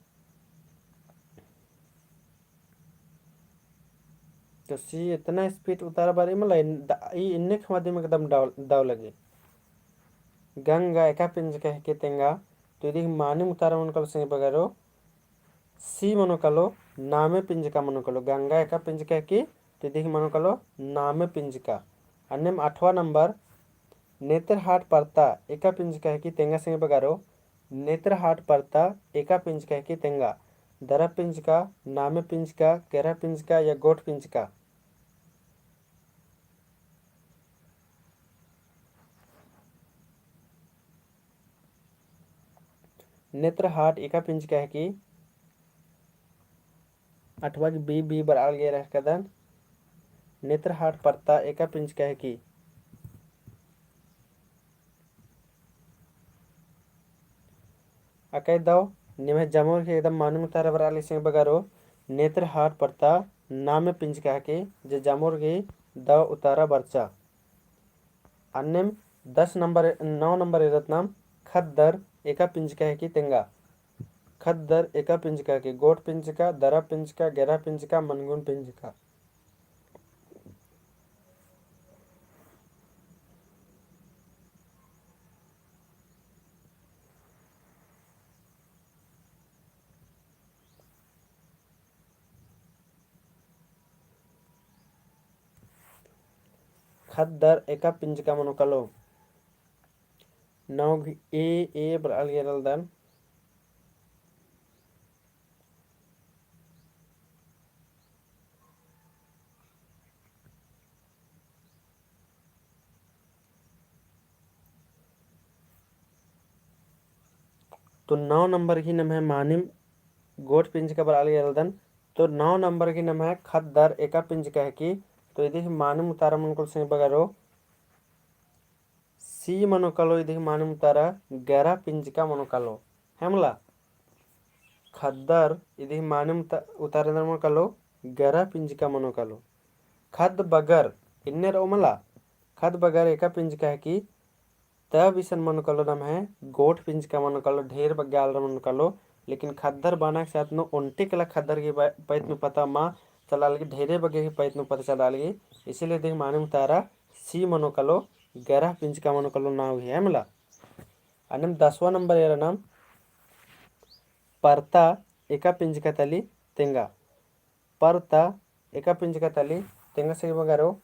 तो C इतना speed उतारा बरई मला, इन-, द-, ई इन्ने खमा दिम एकदम दव, दव लगे। गंगा एका पिंजका हेकी तेंगा, तो इदिक मानिम उतारा मनो कालो संगी बगारो, C मनो कालो, नामे पिंजका मनो कालो। गंगा एका पिंजका हेकी, तो इदिक मनो कालो, नामे पिंजका। अन्नेम आठवा नंबर, नेत्रहाट परता एका पिंजका हेकी तेंगा संगी बगारो। नेत्रहाट परता एका पिंजका हेकी तेंगा। दरा पिंजका, नामे पिंजका, केरा पिंजका या गोट पिंजका। नेत्रहाट एका पिंजका हेकी। अठवा गे B, B बरआ लगी एरा हेलकदन। नेत्रहाट परता एका पिंजका हेकी। अकय दव निम्है जमोर गे एकदम मानिम उतारा बरआ लगी संगी बगारो। नेत्रहाट परता नामे पिंजका हेकी, जे जमोर गे दव उतारा बरचा। अन्नेम दस नंबर, नौ नंबर एरदत नाम, खद्दर एका पिंजका हेकी तेंगा। खद्दर एका पिंजका हेकी, गोट पिंजका, दरा पिंजका, गेरा पिंजका, मनगुन पिंजका। खद्दर एका पिंजका मनो कालो। नौ गे A, A बरआ लगी एरा हेलदन। तो नौ नंबर गे नम्है मानिम गोट पिंजका बरआ लगी एरा हेलदन। तो नौ नंबर गे नम्है खद्दर एका पिंजका हेकी। तो इदिक मानिम उतारा मनो कालो संगी बगारो। C मनो कालो, इदिक मानिम उतारा गेरा पिंजका मनो कालो। है मला? खद्दर इदिक मानिम उत-, उतारा एन्दरा मनो कालो, गेरा पिंजका मनो कालो। खद्द बगर, इन्ने रओ मला, खद्द बगर एका पिंजका हेकी, तब इसन मनो कालो नम्है गोट पिंजका मनो कालो, ढेर बग्गे आलर मनो कालो, लेकिन खद्दर बअना के साथ नू ओन्टे कला खद्दर गे प-, पैत नू पता मा चलआ लगी, ढेरे बग्गे गे पैत नू पता चलआ लगी। इसीलिए इदिक मानिम उतारा C मनो कालो, गेरा पिंजका मनो कालो नाव गे, है मला। अन्नेम दसवा नंबर एरा नाम, परता एका पिंजका तली तेंगा। परता एका पिंजका तली तेंगा संगी बगारो।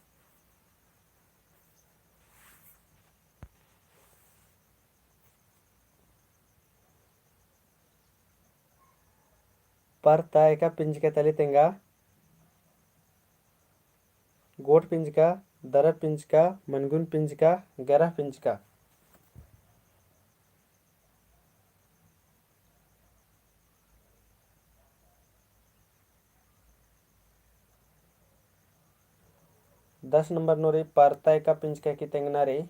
परता एका पिंजका तली तेंगा। गोट पिंजका, दरा पिंजका, मनगुन पिंजका, गेरा पिंजका। दस नंबर नू रई, परता एका पिंजका हेकी तेंगना रई।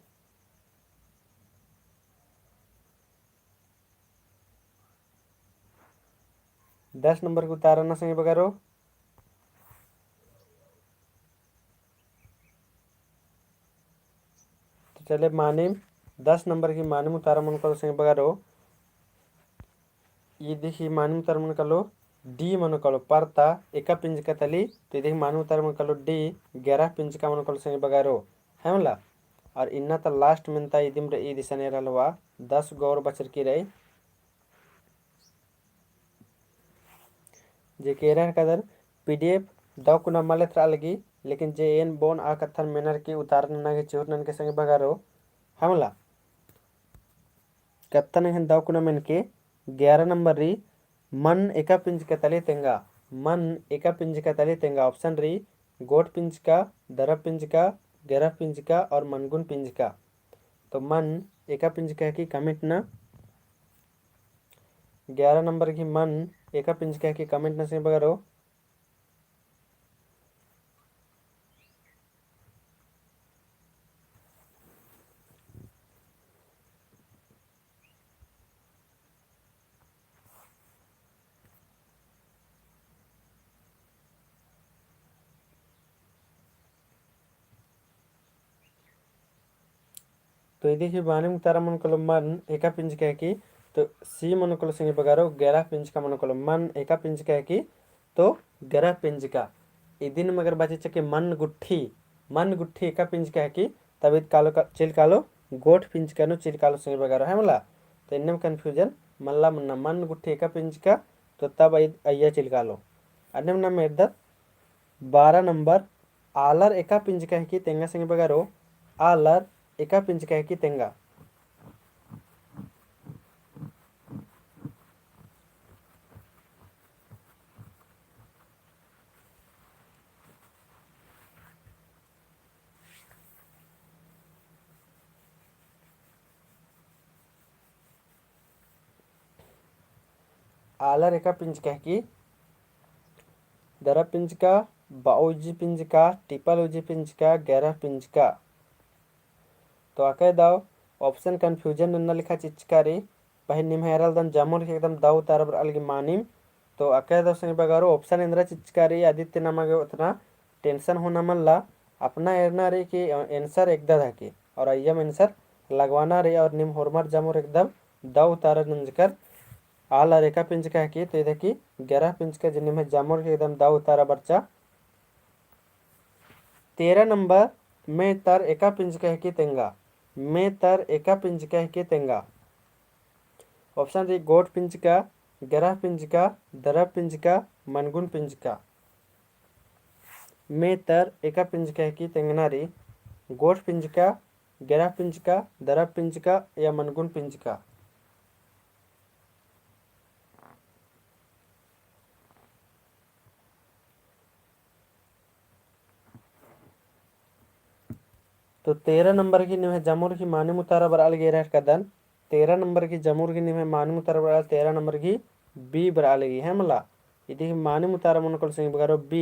दस नंबर गे उतारा ना संगी बगारो। तो चले मानिम, दस नंबर गे मानिम उतारा मनो कालो संगी बगारो। इदिक मानिम उतारा मनो कालो D मनो कालो, परता एका पिंजका तली, तो इदिक मानिम उतारा मनो कालो D, गेरा पिंजका मनो कालो संगी बगारो, है मला। और इन्ना ता last मेन्ता इदिम रई, इदिसन एरा लवा, दस गो और बचरकी रई। जे केरर कदर PDF दव कुना मल एथरआ लगी, लेकिन जे एन बओन आ कत्थन मेनर की उतारना गे चिहुर ननके संगी बगारो, है मला। कत्थन एन दव कुना मेनके, ग्यारह नंबर रई, मन एका पिंजका तली तेंगा, मन एका पिंजका तली तेंगा, option रई गोट पिंजका, दरब पिंजका, गेरह पिंजका और मनगुन पिंजका। तो मन एका पिंजका हिकी comment ना। ग्यारह नंबर गही मन एका पिंजका हिकी comment ना संगी बगरो। तो इदी ही मानिम उतारा मनो कालो मन एका पिंजका हिकी, तो C मनो कालो संगी बगरो, गेरह पिंजका मनो कालो, मन एका पिंजका हिकी, तो गेरह पिंजका। इदिन मगर बाचिचा कि मन गुट्ठी, मन गुट्ठी एका पिंजका हिकी, तब ईद कालो का, चिल कालो गोट पिंजका नू चिल कालो संगी बगरो, है मला। तो इन्नेम confusion मल्ला मन्ना, मन गुट्ठी एका पिंजका, तो तब ईद अइय्या चिल कालो। अन्नेम नाम एरदत बारह नंबर, आलर एका पिंजका हिकी तेंगा संगी बगरो, आलर एका पिंजका हिकी तेंगा। आलर एका पिंजका हिकी, दरब पिंजका, बाउजी पिंजका, टिपल उजी पिंजका, गेरह पिंजका। तो अकय दव option confusion नन्ना लेखा चिच्चका रई, पहें निम्है एरा लगदन जमुर एकदम दव उतारा बरआ लगी मानिम। तो अकय दव संगी बगरो option एन्दरा चिच्चका रई, अदित्य नमा गे ओतना tension होना मल्ला, अपना एरना रई कि answer एकदा हिकी, और अइय्यम answer लगवाना रई, और निम होरमर जमुर एकदम दव उतारा नंजकर। आलर एका पिंजका हिकी, तो इद हिकी गेरह पिंजका, जे निम्है जमुर गे एकदम दव उतारा बरचा। तेरह नंबर, मेतर एका पिंजका हिकी तेंगा, मेतर एका पिंजका हिकी तेंगा। Option रई गोट पिंजका, गेरह पिंजका, दरब पिंजका, मनगुन पिंजका। मेतर एका पिंजका हिकी तेंगना रई, गोट पिंजका, गेरह पिंजका, दरब पिंजका या मनगुन पिंजका। तो तेरह नंबर गही निम्है जमुर गही मानिम उतारा बरआ लगी एरा हेलरकदन। तेरह नंबर गही जमुर गही निम्है मानिम उतारा बरआ, तेरह नंबर गही B बरआ लगी, है मला। इदी गही मानिम उतारा मनो कालो संगी बगरो B,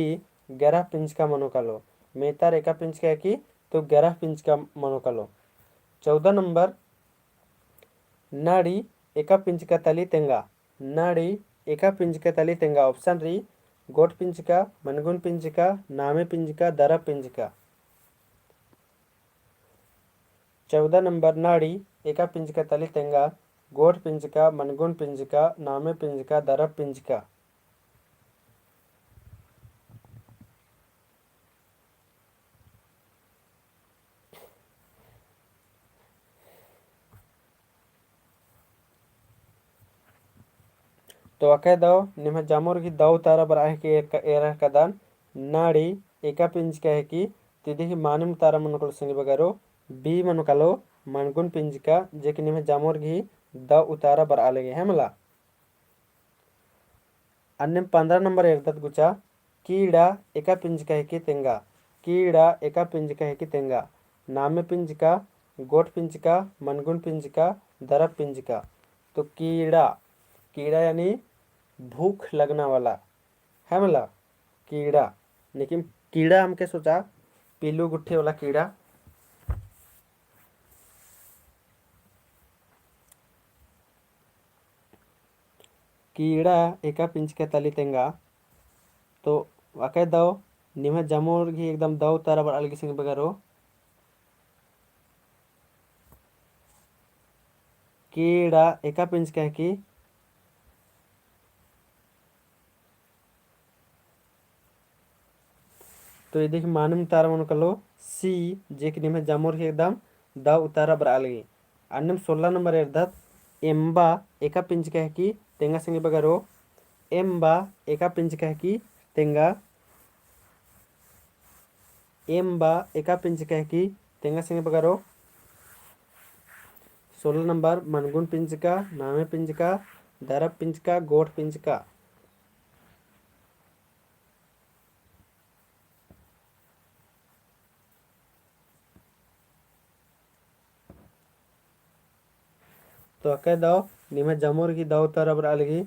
गेरह पिंजका मनो कालो। मेतर एका पिंजका हिकी, तो गेरह पिंजका मनो कालो। चौदह नंबर, नाड़ी एका पिंजका तली तेंगा। नाड़ी एका पिंजका तली तेंगा। Option रई गोट पिंजका, मनगुन पिंजका, नामे पिंजका, दरब पिंजका। चौदह नंबर, नाड़ी एका पिंजका तली तेंगा, गोट पिंजका, मनगुन पिंजका, नामे पिंजका, दरब पिंजका। तो अकय दव निम्है जमुर गही दव उतारा बरआ हिकी एरा हेलरकदन। नाड़ी एका पिंजका हिकी, तो इदी गही मानिम उतारा मनो कालो संगी बगरो B मनो कालो, मनगुन पिंजका, जे कि निम्है जमुर गही दव उतारा बरआ लगी, है मला। अन्नेम पन्द्रह नंबर एरदत गुचा, कीड़ा एका पिंजका हिकी तेंगा, कीड़ा एका पिंजका हिकी तेंगा, नामे पिंजका, गोट पिंजका, मनगुन पिंजका, दरब पिंजका। तो कीड़ा, कीड़ा यानी भूख लगना वाला, है मला, कीड़ा। लेकिन कीड़ा हमके सोचा, पीलू गुट्ठी वाला कीड़ा। कीड़ा एका पिंजका तली तेंगा। तो अकय दव निम्है जमुर गही एकदम दव उतारा बरआ लगी संगी बगरो। कीड़ा एका पिंजका हिकी। तो इदी गही मानिम उतारा मनो कालो C, जे कि निम्है जमुर गही एकदम दव उतारा बरआ लगी। अन्नेम सोलह नंबर एरदत, एम्बा एका पिंजका हिकी तेंगा संगी बगरो, एम्बा एका पिंजका हिकी तेंगा, एम्बा एका पिंजका हिकी तेंगा संगी बगरो। सोलह नंबर, मनगुन पिंजका, नामे पिंजका, दरब पिंजका, गोट पिंजका। तो अकय दव निम्है जमुर गही दव उतारा बरआ लगी।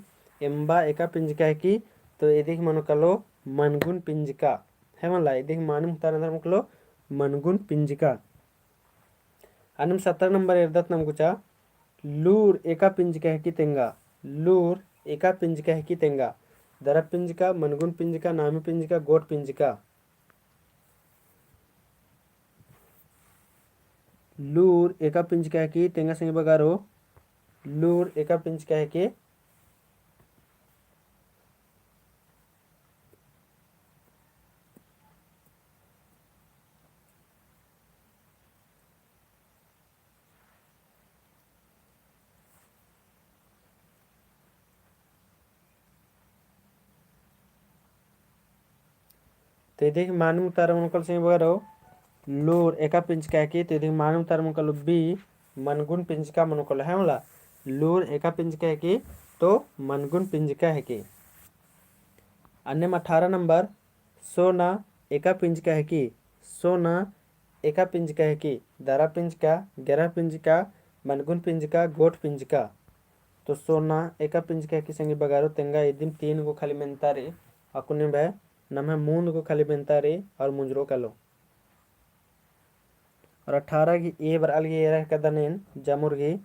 एम्बा एका पिंजका हिकी, तो इदिक मनो कालो मनगुन पिंजका। है मला, इदिक मानिम उतारा एन्देर मनो कालो मनगुन पिंजका। अन्नेम सत्रह नंबर एरदत नाम गुचा, लूर एका पिंजका हिकी तेंगा। लूर एका पिंजका हिकी तेंगा। दरा पिंजका, मनगुन पिंजका, नामी पिंजका, गोट पिंजका। लूर एका पिंजका हिकी तेंगा संगी बगरो। लूर एका पिंजका हिकी। तो इदिक मानिम उतारा मनो कालो संगी बगरो, लूर एका पिंजका हिकी, तो इदिक मानिम उतारा मनो कालो बी, मनगुन पिंजका मनो कालो, है मला? लूर एका पिंजका हिकी, तो मनगुन पिंजका हिकी। अन्नेम अठारह नंबर, सोना एका पिंजका हिकी, सोना एका पिंजका हिकी, दरा पिंजका, गेरा पिंजका, मनगुन पिंजका, गोट पिंजका। तो सोना एका पिंजका हिकी संगी बगरो तेंगा। इदिम तीन गो खाली मेन्ता रई, अक्कुन एम्है नम्है मूंद गो खाली मेन्ता रई और मुंजरो कालो। और अठारह गही ए बरआ लगी एरा हेलरकदन एन जमुर गही।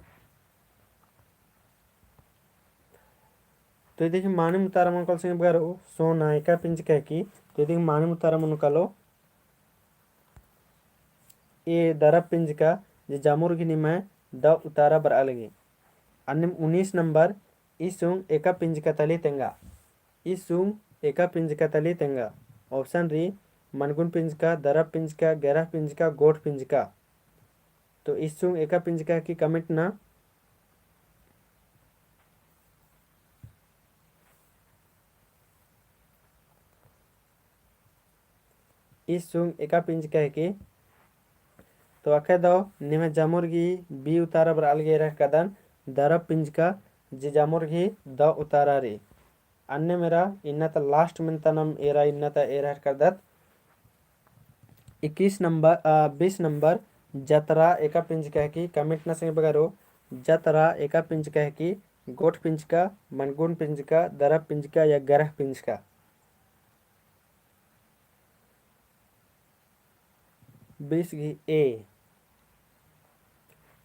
तो इदिक मानिम उतारा मनो कालो संगी बगरो, सोना एका पिंजका हिकी, तो इदिक मानिम उतारा मनो कालो ए दरा पिंजका, जे जमुर गही निम्है द उतारा बरआ लगी। अन्नेम उन्नीस नंबर, इस्सुंग एका पिंजका तली तेंगा। इस्सुंग एका पिंजका तली तेंगा। Option रई, मनगुन पिंजका, दरा पिंजका, गेरा पिंजका, गोट पिंजका। तो इस्सुंग एका पिंजका हिकी comment ना। इस्सुंग एका पिंजका हिकी। तो अकय दव निम्है जमुर गही बी उतारा बरआ लगी एरा हेलरकदन दरा पिंजका, जे जमुर गही द उतारा रई। अन्नेम एरा इन्ना ता last मेन्ता नाम एरा इन्ना ता एरा हेलरकदत। इक्कीस नंबर, अ, बीस नंबर, जतरा एका पिंजका हिकी, comment ना संगी बगरो, जतरा एका पिंजका हिकी, गोट पिंजका, मनगुन पिंजका, दरा पिंजका या गेरा पिंजका। बीस गही ए।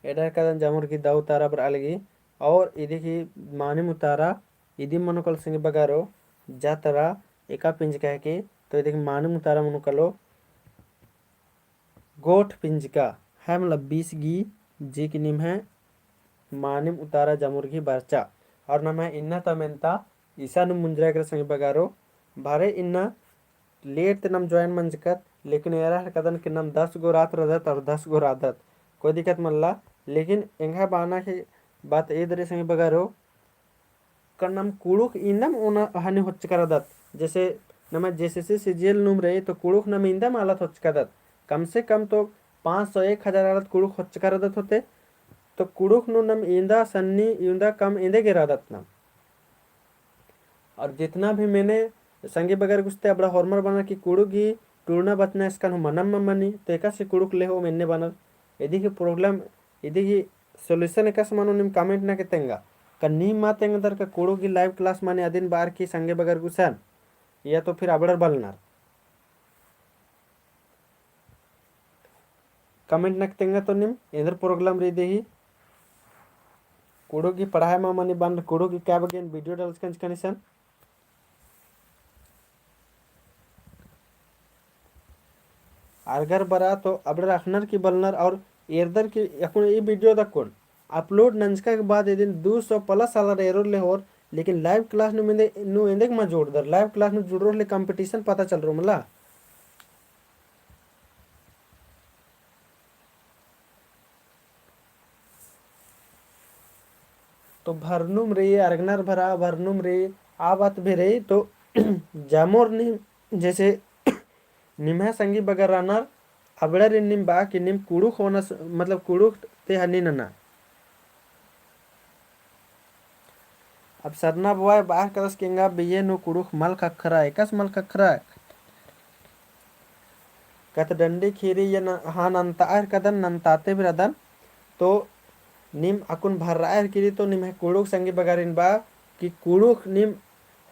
एरा हेलरकदन जमुर गही द उतारा बरआ लगी। और इदिक मानिम उतारा, इदिम मनो कालो संगी बगरो, जतरा एका पिंजका हिकी, तो इदिक मानिम उतारा मनो कालो गोट पिंजका, है मला बीस गही जे कि निम्है मानिम उतारा जमुर गही बरचा। और नम्है इन्ना ता मेन्ता इसन मुंजरा केरा संगी बगरो, भरे इन्ना late ती नाम join मंजकत, लेकिन एरा हेलरकदन कि नाम दस गो रात रअदत और दस गो रअदत, कोई दिक्कत मल्ला। लेकिन एंग्है बअना की बात एदरी संगी बगरो, का नाम कुँड़ुख़ इन्दम ओना हनी होच्चका रअदत। जैसे नम्है JSSC CGL नुम रई तो कुँड़ुख़ नाम इन्दम आलत होच्चका रअदत। कम से कम तो पाँच सौ एक हजार आलत कुँड़ुख़ होच्चका रअदत होते। तो कुँड़ुख़ नू नाम इन्दा सन्नी इन्दा कम इन्दे गे रअदत नाम। और जितना भी मेने संगी बगर गुस्ते अबड़ा होरमर बअनर कि कुँड़ुख़ गही टूड़ना बचना एसकन हूँ मनम मनी, तो एकासे कुँड़ुख़ लेहो मेन्ने बअनर। इदी गही problem, इदी गही solution एकासे मनो नीम comment नके तेंगा। का नीम मा तेंगदर का कुँड़ुख़ गही live class मनी अदिन बअर की संगी बगर गुसन, या तो फिर अबड़र बलनर। Comment नके तेंगा तो नीम एन्देर problem रई देही। कुँड़ुख़ गही पढ़ाई मा मनी बअनर, कुँड़ुख़ गही का बग्गे video डालचकन चिकन इसन। अरगर बरआ तो अबड़र अख़नर की बलनर और एरदर की अक्कुन ई video दक्कुन upload नंजका के बाद इदिन दू सौ plus आलर एरोर लेहोर, लेकिन live class नू मेंदे, नू एन्देक मा जोड़दर, live class नू जुड़रोर ले competition पता चलरो मला। तो भरनुम रई, अरगनर भरआ भरनुम रई, आ बात भी रई। तो जामोर नी, जैसे निम्है संगी बगर रअनर, अबड़र नीम बआ कि नीम कुँड़ुख़ ओनस, मतलब कुँड़ुख़ ती हनी नना। अब सरना बोआय बअर कदस कि एंगा बिये नू कुँड़ुख़ मल ख़क्खरा, एकासे मल ख़क्खरा। कत्थ डंडी ख़ीरी या न-, हाँ नन्तार कदन, नन्ताते भी रअदन। तो नीम अक्कुन भर्रायर किरी तो निम्है कुँड़ुख़ संगी बगारिन बा कि कुँड़ुख़ नीम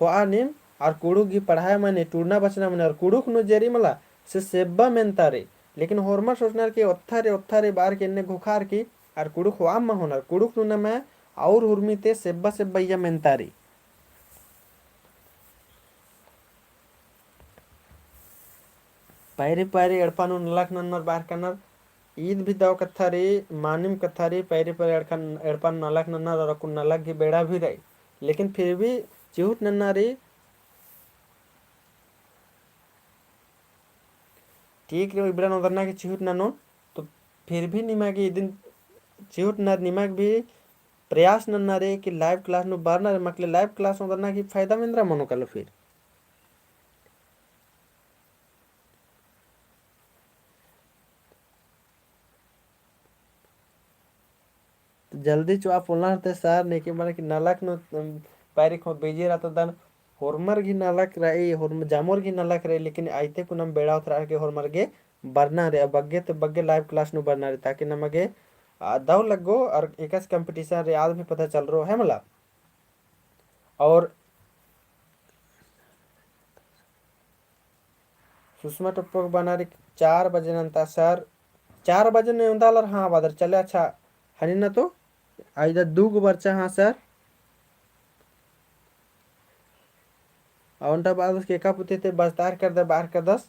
होआ नीम, और कुँड़ुख़ गही पढ़ाया मने, टूड़ना बचना मने, और कुँड़ुख़ नू जे रई मला, से सेब्बा मेन्ता रई। लेकिन होरमर सोचनर कि ओत्था रई, ओत्था रई बअर की एन्ने घोखार की, और कुँड़ुख़ होआ मा होनर, कुँड़ुख़ नू नम्है और हुरमी ती सेब्बा सेब्बा इया मेन्ता रई। पैरी पैरी एड़पा नू नलख नन्नर बअर कानर, ईद भी दव कत्था रई, मानिम कत्था रई, पैरी पैरी एड़पा नू नलख नन्नर और अक्कुन नलख गही बेड़ा भी रई। लेकिन फिर भी चिहुट नन्ना रई, ठीक रई, इबड़ा नू ओन्दरना की चिहुट ननोन, तो फिर भी निमा गे इदिन चिहुट नर निमा गे भी प्रयास नन्ना रई कि live class नू बरना रई, मकले live class नू ओन्दरना की फायदा मेन्द्रा मनो कालो फिर। जल्दी चुआ पोल्ला रहते सर, नेके मने कि नलख नू, अम, पैरी खो busy रहता दन, होरमर गही नलख रई, होरम-, जामोर गही नलख रई, लेकिन आइते कुनम बेड़ा ओथरा के होरमर गे बरना रई, अब बग्गे तो बग्गे live class नू बरना रई, ताकि नमा गे, आ, दव लग्गो और एकासे competition रई, आद भी पता चलरो है मला। और सुषमा टप्पक बना रई चार बजे नन्ता सर, चार बजे नू ओन्दा आलर, हाँ बअदर, चले अच्छा, हनी ना तो, आइदा दू गो बरचा, हाँ सर। आ ओन्टा बअदस कि एका पुथी ती बस्तार करदस, बअर करदस,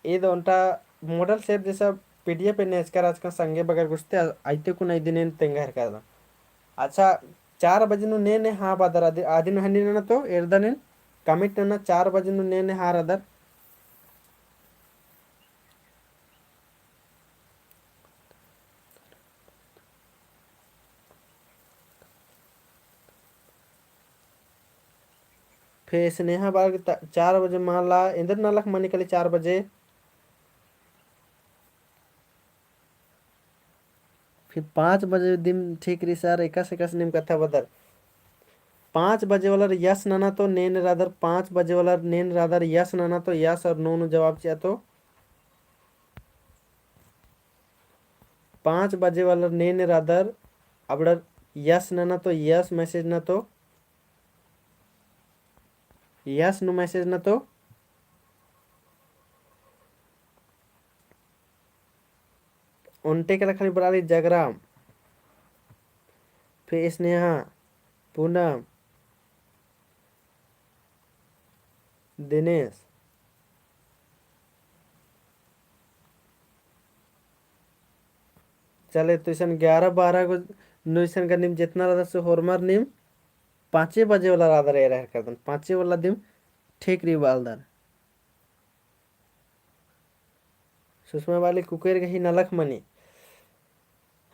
ईद ओन्टा model set जैसा PDF एन्ने एचका रहचका संगे बगर गुस्ते, आइते कुना इदिन एन तेंगा हेरका दा। अच्छा, चार बजे नू ने ने हाँ बअदर, अदि-, अदिन हनी नना तो एरदन एन comment नना, चार बजे नू ने ने हाँ रअदर। फिर स्नेहा बअर की त-, चार बजे मला एन्देर नलख मनी काली चार बजे। फिर पाँच बजे दिम ठीक रई सर, एकासे एकासे नीम कत्था बअदर। पाँच बजे वालर yes नना तो ने ने रअदर, पाँच बजे वालर ने ने रअदर yes नना तो yes और no नू जवाब चिआ तो। पाँच बजे वालर ने ने रअदर, अबड़र yes नना तो yes message नना तो, yes नू message नना तो। ओन्टे के लखनी बरआ रई जगराम, फिर स्नेहा, पूनम, दिनेश। चले तो इसन ग्यारह बारह गो नू इसन का नीम जेतना रअदर से होरमर नीम पाँचे बजे वाला रअदर एरा हेरका दन, पाँचे वाला दिम ठीक रई बआलदर। सुषमा बाली कुकोर गही नलख मनी।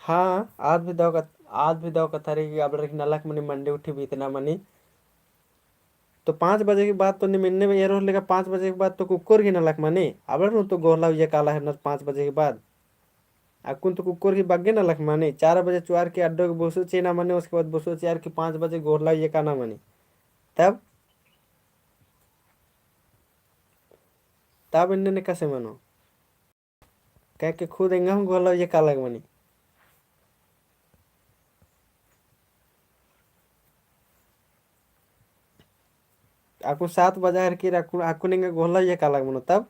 हाँ, आद भी दव कत-, आद भी दव कत्था रई कि अबड़र गही नलख मनी मंडी उठी बीतना मनी। तो पाँच बजे के बाद तो नीम एन्ने एरोर लेका पाँच बजे के बाद तो कुकोर गही नलख मनी। अबड़र नू तो गोहला उइया काला हेरनर पाँच बजे के बाद। अक्कुन तो कुकोर गही बग्गे नलख मनी। चार बजे चुआर की अड्डो के बोसो चेना मनी, उसके बाद बोसो चेआर की पाँच बजे गोहला उइया काना मनी। तब तब एन्ने एकासे मनो। काहे कि खुद एंगा हूँ गोहला उइया कालग मनी। अक्कुन सात बजा हेरकी, अक्कुन, अक्कुन एंगा गोहला उइया कालग मनो तब।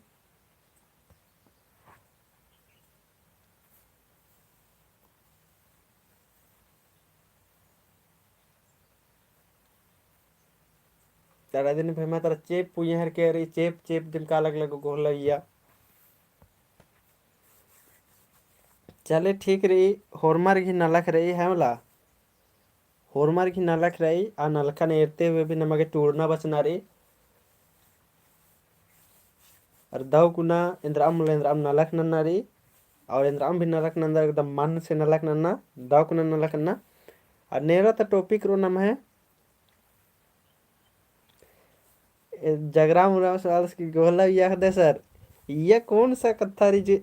तरा दिन फेमा तरा चेंप पुइया हेरकी रई, चेंप, चेंप दिम कालग लगो गोहला उइया। चले ठीक रई, होरमर गही नलख रई, है मला? होरमर गही नलख रई, आ नलखन एरते हुए भी नमा गे टूड़ना बचना रई। अर दव कुना एन्द्रअम मला एन्द्रअम नलख नन्ना रई, और एन्द्रअम भी नलख नन्ना, एकदम मन से नलख नन्ना, दव कुना नलख नन्ना। अर नेरा ता topic रओ नम्है, ए, जगराम उराँव सवाल की गोहला उइया अख़दय सर, इया कौन सा कत्था रई जे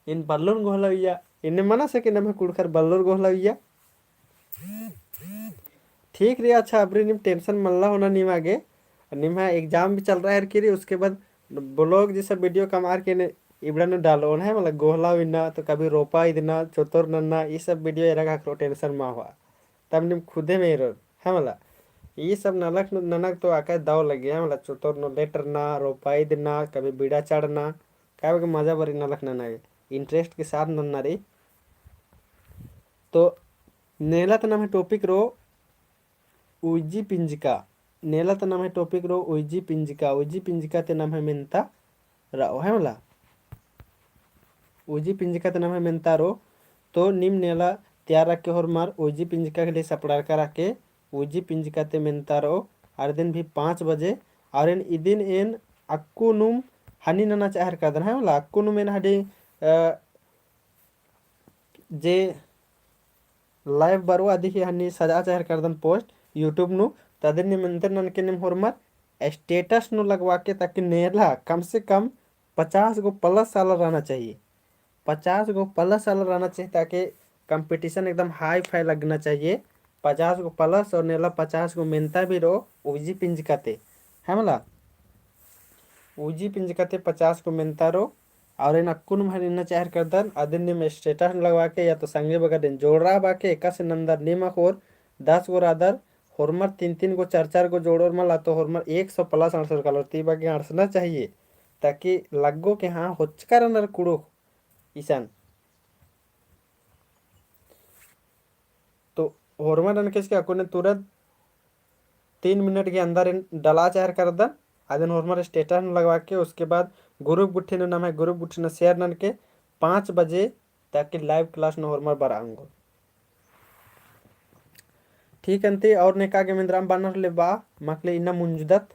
एन बल्लोन गोहला उइया, एन्ने मना सके नम्है कुँड़ुख़र बल्लोर गोहला उइया। ठीक रई, अच्छा, अबरी नीम tension मल्ला होना निमा गे, निम्है exam भी चलरआ हेरकी रई, उसके बाद vlog जैसा video कमआ हेरकी ने इबड़ा नू डालोन है मला, गोहला इन्ना तो कभी रोपा इदना, चोतोर नन्ना, ई सब video एरा ख़क्खरो, tension मा होआ। तब नीम खुदे मेरोर है मला। ई सब नलख नू, ननक तो आका दव लगे है मला, चोतोर नू लेटरना, रोपा इदना, कभी बीड़ा चढ़ना, काबे के मजा बरी नलख नना गे, interest के साथ नन्ना रई। तो नेला ता नम्है topic रओ उइजी पिंजका। नेला ता नम्है topic रओ उइजी पिंजका। उइजी पिंजका ती नम्है मेन्ता रओ है मला। उइजी पिंजका ती नम्है मेन्ता रओ। तो नीम नेला तैयार रअके होरमर, उइजी पिंजका के लिए सपड़ारका रअके। उइजी पिंजका ती मेन्ता रओ। आर दिन भी पाँच बजे। आर एन इदिन एन अक्कुनुम हनी नना चाहर करदन है मला। अक्कुनुम एन हनी, अ, जे live बरओ अदी ही हनी सजा चाहर करदन post YouTube नू, तदिन नीम एन्देर ननके नीम होरमर status नू लगवा के, ताकि नेला कम से कम पचास गो plus आलर रहना चाहिए। पचास गो plus आलर रहना चाहिए, ताकि competition एकदम high fi लगना चाहिए। पचास गो plus और नेला पचास गो मेन्ता भी रओ उइजी पिंजका ती, है मला। उइजी पिंजका ती पचास गो मेन्ता रओ। और एन अक्कुनुम हनी नना चाहर करदन, अदिन नीम status लगवा के या तो संगी बगरिन जोड़रआ बआ के, एकासे नन्दर नीम अख़ोर दस गो रअदर, होरमर तीन तीन गो चार चार गो जोड़ोर मला तो होरमर एक सौ plus अंड़सोर कालोर। ती बग्गे अंड़सना चाहिए, ताकि लग्गो के हाँ होचका रअनर कुँड़ुख़ इसन। तो होरमर ननके इसके अक्कुन तुरंत तीन मिनट के अंदर एन डला चाहर करदन, अदिन होरमर status नू लगवा के, उसके बाद group गुट्ठी नू, नम्है group गुट्ठी नू share ननके पाँच बजे तक की live class नू होरमर बरआ ओंगोन। ठीक अन्ती, और नेका गे मेंदराम बअनर ले बआ, मकले इन्ना मुंजुदत।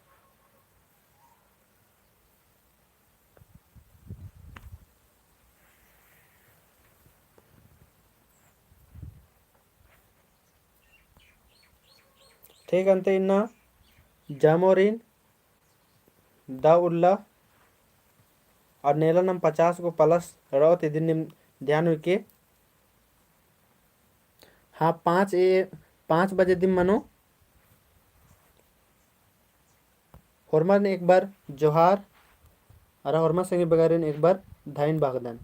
ठीक अन्ती, इन्ना जामोरिन दव उल्ला और नेला नम पचास गो plus रओत, इदिन नीम ध्यान उइके। हाँ, पाँच ए, पाँच बजे दिम मनो। होरमर ने एक बार जोहार, अरा होरमर संगी बगरिन एक बार धइन बअदन।